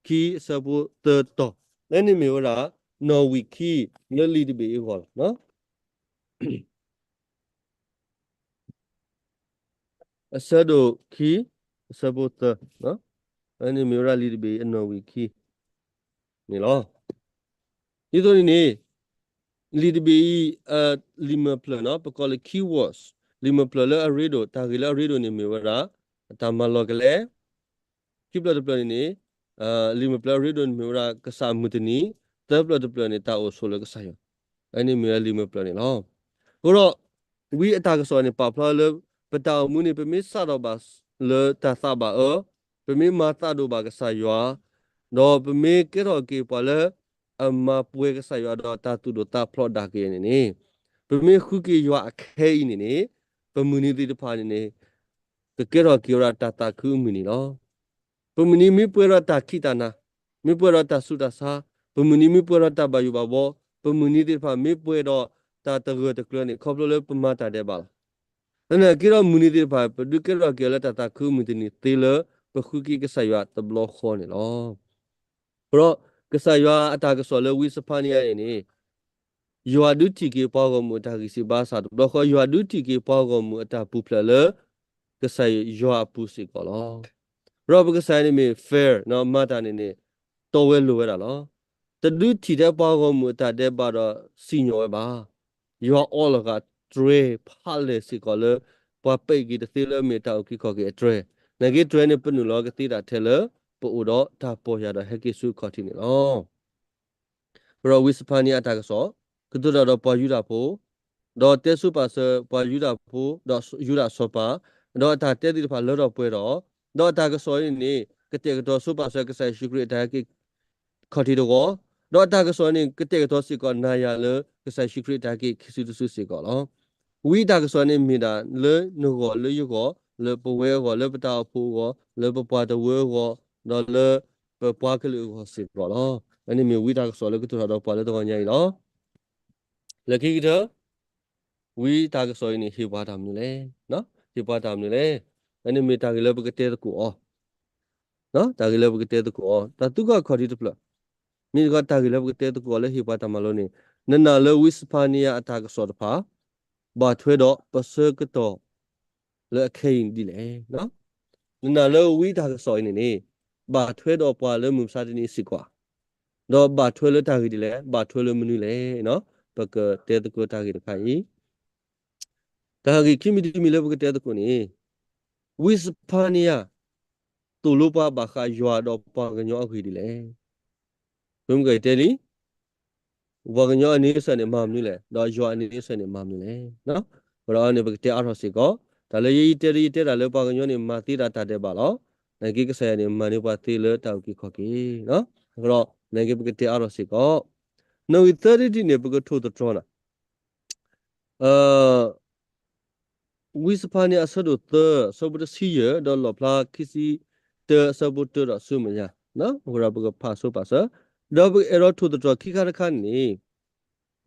ခံ အဆၢဖိသၢတတီၤ, လၢန့ၣ်မ့ၢ်ဝဲဒၣ် နီၣ်ဝံာ်ခံ လၢလံာ်တဘ့ၣ်အံၤအဂီၢ်လီၤ. အဆၢဒိၣ်ခံ အဆၢဖိသၢ, အန့ၣ်မ့ၢ်ဝဲဒၣ်လံာ်တဘ့ၣ်အံၤအနီၣ်ဝံာ်ခံန့ၣ်လီၤ. ဒ်သိးန့ၣ်န့ၣ် လံာ်တဘ့ၣ်အံၤ လံာ်မၤပျၢၤနီၤ ပကိးလၢ key words, လံာ်မၤပျၢၤလၢအရ့ဒိၣ်, တၢ်ဂ့ၢ်လၢအရ့ဒိၣ်န့ၣ်မ့ၢ်ဝဲဒၣ် တၢ်မၤလီၤကလဲ ခံဖျၢၣ်တဖျၢၣ်န့ၣ်န့ၣ် လံာ်မၤပျၢၤအရ့ဒိၣ်န့ၣ်မ့ၢ်ဝဲဒၣ် ကစၢ်အမုၢ်တနံၤ, သၢဖျၢၣ်တဖျၢၣ်န့ၣ် တၢ်အိၣ်ဆိးလၢကစၢ်ယွၤ, အန့ၣ်မ့ၢ်ဝဲလံာ်မၤပျၢၤန့ၣ်လီၤ. အဃိဒီး ဝံအတၢ်ကစီၣ်န့ၣ် ပာ်ဖျါလၢ ပတၢ်အိၣ်မူန့ၣ် ပမ့ၢ်စးထီၣ်ဘၣ်လၢတၢ်သးဘၣ်အၢ, ပမ့ၢ်မၤသးဒိၣ်ဘၣ်ကစၢ်ယွၤ, ဒီးပမ့ၢ်ကဲထီၣ်က့ၤပှၤလၢ အမၤပှဲၤကစၢ်ယွၤဒီးတၢ်သူၣ်ဒိၣ်သးဖျိးဒၣ်က့ၤန့ၣ်န့ၣ်, ပမ့ၢ်ဃုက့ၤယွၤအခဲအံၤန့ၣ်န့ၣ်, ပမုၢ်နံၤသ့ၣ်တဖၣ်န့ၣ်န့ၣ် ကကဲထီၣ်က့ၤဝဲဒၣ်တၢ်သးခုအမုၢ်နံၤလီၤ. ပမုၢ်နံၤမ့ၢ်ပှဲၤဒီးတၢ်ခံးတၢ်နၤ, မ့ၢ်ပှဲၤဒီးတၢ်ဆူးတၢ်ဆါ, ပမုၢ်နံၤမ့ၢ်ပှဲၤဒီးတၢ်ဘၣ်ယိၣ်ဘၣ်ဘီ, ပမုၢ်နံၤသ့ၣ်တဖၣ်မ့ၢ်ပှဲၤဒီးတၢ်တဂၢၢ်တကျၢၤန့ၣ် ခီဖျိလၢပမၤတၢ်ဒဲးဘးလီၤ. သနာ်က့ဒီးမုၢ်နံၤသ့ၣ်တဖၣ် ပဒုးကဲထီၣ်က့ၤလၢတၢ်သးခုမုၢ်တနံၤသ့လၢ ပဃုက့ၤကစၢ်ယွၤတဘျီဃီန့ၣ်လီၤ. ဒီးကစၢ်ယွၤအတၢ်ကစီၣ်လၢဝံစဖါနယၤန့ၣ်န့ၣ် ယွၤဒုးထံၣ်က့ၤပှၤဂီၢ်မုၢ်အတၢ်ဂံၢ်စၢ်ဘါစၢ်တဘျီဃီ ယွၤဒုးထံၣ်က့ၤပှၤဂီၢ်မုၢ်အတၢ်ပူၤဖျဲးလၢ ကစၢ်ယွၤအပူၤစ့ၢ်ကီးလီၤ. ဒီးပကစၢ်ယွၤန့ၣ်မ့ၢ် fair နီၤ မၤတၢ်န့ၣ်န့ၣ် တီဝဲလိၤဝဲဒၣ်လီၤ. တဒုးထံၣ်ထဲပှၤဂီၢ်မုၢ်အတၢ်ဒဲးဘးဒီးစံၣ်ညီၣ်ဝဲဘၣ်. ယွၤအီလီၤဃာ်တြဲၤဖးလဲၢ်စ့ၢ်ကီးလၢ ပှၤပဲာ်က့ၤတသ့လၢအမ့ၢ်တၢ်အုၣ်က့ၤခီၣ်က့ၤအတြဲၤ, သနာ်က့တြဲၤန့ၣ် ပနုာ်လီၤကသ့တၢ်ထဲလၢ ပအိၣ်ဒီးတၢ်ပီၢ်ယၢ်ဒီးဟဲက့ၤဆူအခီၣ်ထံးန့ၣ်လီၤ. ဒီးဝံစဖါနယၤအတၢ်ကစီၣ် ကတိၤတၢ်ဒီးပှၤယူဒၤဖိ, ဒီးတဲဆိပာ်စၢၤပှၤယူဒၤဖိ, ဒီးယူဒၤစီၤပၤ, ဒီးအတၢ်တဲသ့ၣ်တဖၣ်လၢထီၣ်ပှဲၤထီၣ်, ဒီးအတၢ်ကစီၣ်အံၤန့ၣ်န့ၣ် ကတဲာ်ကတီၤဆိပာ်စၢၤကစၢ်ယ့ၣ်ၡူးခရံာ်အတၢ်ဟဲက့ၤခီၣ်ထံးတဂီၢ်, ဒီးအတၢ်ကစီၣ်န့ၣ် ကတဲာ်ကတီၤစ့ၢ်ကီးနၤယၤလၢ ကစၢ်ယ့ၣ်ၡူးခရံာ်အတၢ်ဟဲက့ၤခံစုတစုစ့ၢ်ကီးလီၤ. ဝံအတၢ်ကစီၣ်န့ၣ်မ့ၢ်ဒၣ်လၢနဂီၢ်လၢယဂီၢ်, လၢပဝဲအဂီၢ်, လၢပတၢ်အိၣ်ဖှိၣ်အဂီၢ်, လၢပပှၤတဝၢအဂီၢ်, ဒီးလၢပပှၤကလုာ်အဂီၢ်စ့ၢ်ကီးလီၤ. အန့ၣ်မ့ၢ်ဝံတၢ်ကစီၣ်လၢကတိၤတၢ်ဒီးပှၤလၢတဂီၤညါအံၤလီၤ. လၢခံကတၢၢ် ဝံတၢ်ကစီၣ်အံၤန့ၣ် ဟ့ၣ်ပှၤတၢ်မနုၤလဲၣ်, ဟ့ၣ်ပှၤတၢ်မနုၤလဲၣ်. အန့ၣ်မ့ၢ်တၢ်ဂ့ၢ်လၢပကတဲသကိးအီၤ, တၢ်ဂ့ၢ်လၢပကတဲသကိးအီၤ, တၢ်သူကီၢ်ခီၣ်ထံးတဖျၢၣ်, မ့ၢ်တခီတၢ်ဂ့ၢ်လၢပကတဲသကိးအီၤလၢဟ့ၣ်ပှၤတၢ်မၤလိန့ၣ်, နနာ်လၢဝံစဖါနယၤအတၢ်ကစီၣ်တဖၣ် ဘၣ်ထွဲဒီးပဆၢကတီၢ်လၢအခဲအံၤဒ်လဲၣ်. နနာ်လၢဝံတၢ်ကစီၣ်အံၤန့ၣ်န့ၣ် ဘၣ်ထွဲဒီးပှၤလၢမုၢ်မဆါတနံၤစ့ၢ်ကီးဧါ, ဒီးဘၣ်ထွဲလၢတၢ်ဂ့ၢ်ဒ်လဲၣ်, ဘၣ်ထွဲလၢမနုၤလဲၣ်. ပကတဲသကိးတၢ်ဂ့ၢ်တခါအံၤ, တၢ်ဂ့ၢ်ခံမံၤတမံၤလၢပကတဲသကိးန့ၣ်, ဝံစဖါနယၤ သိၣ်လိပှၤဘၣ်ဃးယွၤဒီးပှၤကညီအဂ့ၢ်ဒ်လဲၣ်. ပမ့ၢ်ကတဲလံ ပှၤကညီအန့ဆၢၣ်န့ၣ်မၤမနုၤလဲၣ်, ဒီးယွၤအန့ဆၢၣ်န့ၣ်မၤမနုၤလဲၣ်. အဃိဒီးန့ၣ် ပကတဲအါထီၣ်စ့ၢ်ကီး, တၢ်လၢယတဲ ယတဲဒၣ်လၢပှၤကညီန့ၣ်မၤသ့ဒၣ်တၢ်ဒဲးဘးလီၤ. သနာ်က့ကစၢ်ယွၤန့ၣ် မၤန့ၢ်ပှၤသ့လၢတၢ်အုၣ်က့ၤခီၣ်က့ၤ, အဃိဒီး သနာ်က့ပကတဲအါထီၣ်စ့ၢ်ကီး, နီၣ်ဂံၢ်သၢထံၣ်န့ၣ် ပကထိၣ်သတြီၤနၤ ဝံစဖါနယၤအဆၢဒိၣ်သၢ အဆၢဖိတဆံယဲၢ် ဒီးလီၣ်ဖျါခံဆံတၢ အဆၢဖိတၢဒီးဆူမဲာ်ညါ, အဃိဒီးပကဖးဆိပာ်စၢၤ, ဒီးပကအဲၣ်ဒိးထိၣ်သတြီၤခံခါတခါန့ၣ်,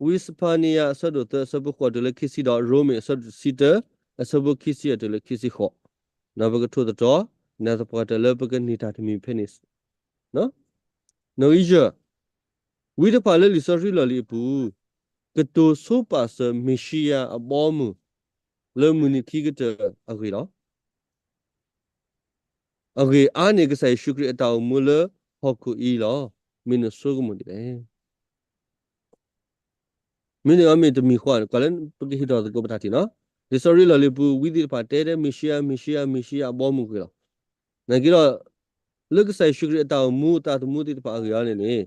ဝံစဖါနယၤအဆၢဒိၣ်သၢ အဆၢဖိဃိးတုၤလၢခံဆံ ဒီးရိမ့ၤအဆၢဒိၣ်တဆံတၢ အဆၢဖိခံဆံယဲၢ်တုၤလၢခံဆံဃိး, ဒီးပကထိၣ်သတြီၤ နၢ်သပှၢ်တၢၢ်လၢပကန့ၢ်တၢ်တမံၤဖဲန့ၣ် နီၣ်ဂံၢ်ယဲၢ်, ဝံတဖၣ်လၢလံာ်စီဆှံလီၢ်လံၤအပူၤ ကတိၤဆိပာ်စၢၤမ့ၤၡံအၤအဘီအမုၢ် လၢမုၢ်နံၤခံကတၢၢ်အဂ့ၢ်လီၤ. အဂ့ၢ်အါန့ၢ်ကစၢ်ယ့ၣ်ၡူးခရံာ်အတၢ်အိၣ်မူလၢဟီၣ်ခိၣ်အံၤလီၤ. မ့ၢ်နဆိကမိၣ်ဒ်လဲၣ်. မ့ၢ်န့ၣ်အမ့ၢ်တမံၤဃီန့ၣ် ကွၢ်လၢပကဟ့ၣ်ထီၣ်သကိးပတၢ်ထံၣ်နီၣ်, လံာ်စီဆှံလီၢ်လံၤပူၤ ဝံသ့ၣ်တဖၣ်တဲတဲ မ့ၤၡံအၤ မ့ၤၡံအၤ မ့ၤၡံအၤအဘီအမုၢ်အဂ့ၢ်လီၤ. နာ်က့ဒီး လၢကစၢ်ယ့ၣ်ၡူးခရံာ်အတၢ်အိၣ်မူအသးသမူသ့ၣ်တဖၣ်အဂ့ၢ်အံၤန့ၣ်န့ၣ်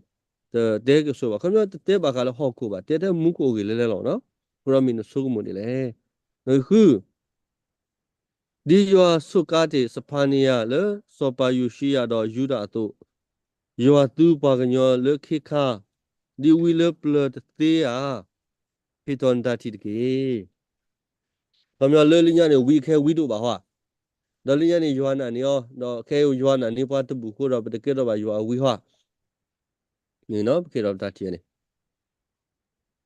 တတဲက့ၤဆိဘၣ်. ခီပညီတတဲဘၣ်ဃးလၢဟီၣ်ခိၣ်ဘၣ်, တဲထဲမူခိၣ်အဂ့ၢ်လဲၣ်လဲၣ်လီၤ. အဃိဒီးမ့ၢ်နဆိကမိၣ်ဒ်လဲၣ်. နဃု ဒ်ယွၤဆိးကါတ့ၢ်စဖါနယၤလၢစီၤပၤယိၤၡံယၤဒီးယူဒၤအသိး, ယွၤသူပှၤကညီလၢခ့ခါ, ဒ်ဝံလၢပျၢၤတသ့ဧါ, ဟ့ၣ်ထီၣ်နတၢ်ထံၣ်တက့ၢ်. ခီပညီလၢလၢညါန့ၣ် ဝံခဲဝံတအိၣ်ဘၣ်ဟီဧါ, ဒီးလၢညါန့ၣ်ယွၤနာ်န့ၢ်အီၤ, ဒီးခဲအံၤယွၤနာ်န့ၢ်ပှၤတဘျုးဃိဒီး ပတကဲထီၣ်ဘၣ်ယွၤအဝံဟီဧါ. န့ၣ်နီၣ် ပကဟ့ၣ်ထီၣ်ပတၢ်ထံၣ်န့ၣ်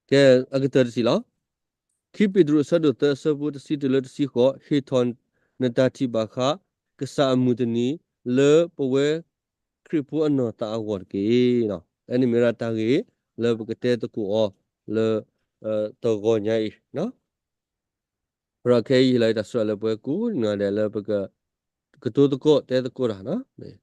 ကဲ အကတၢၢ်တထံၣ်လီၤ. ခံပ့းတရူးအဆၢဒိၣ်သၢအဆၢဖိတဆံတုၤလၢတဆံဃိး, ဟ့ၣ်ထီၣ်နတၢ်ထံၣ်ဘၣ်ဃး ကစၢ်အမုၢ်တနံၤ လၢပဝဲခရံာ်ဖိအနီၢ်သးအဂီၢ်တက့ၢ်. အန့ၣ်မ့ၢ်ဒၣ်တၢ်ဂ့ၢ်လၢပကတဲသကိးအီၤလၢ တဂီၤညါအံၤ အဃိဒီးခဲအံၤဟ့ၣ်လီၤတၢ်စံးလၢပဝဲကိးဂၤဒဲးလၢပက ကတိၤသကိးတဲသကိးတၢ်နီၣ်.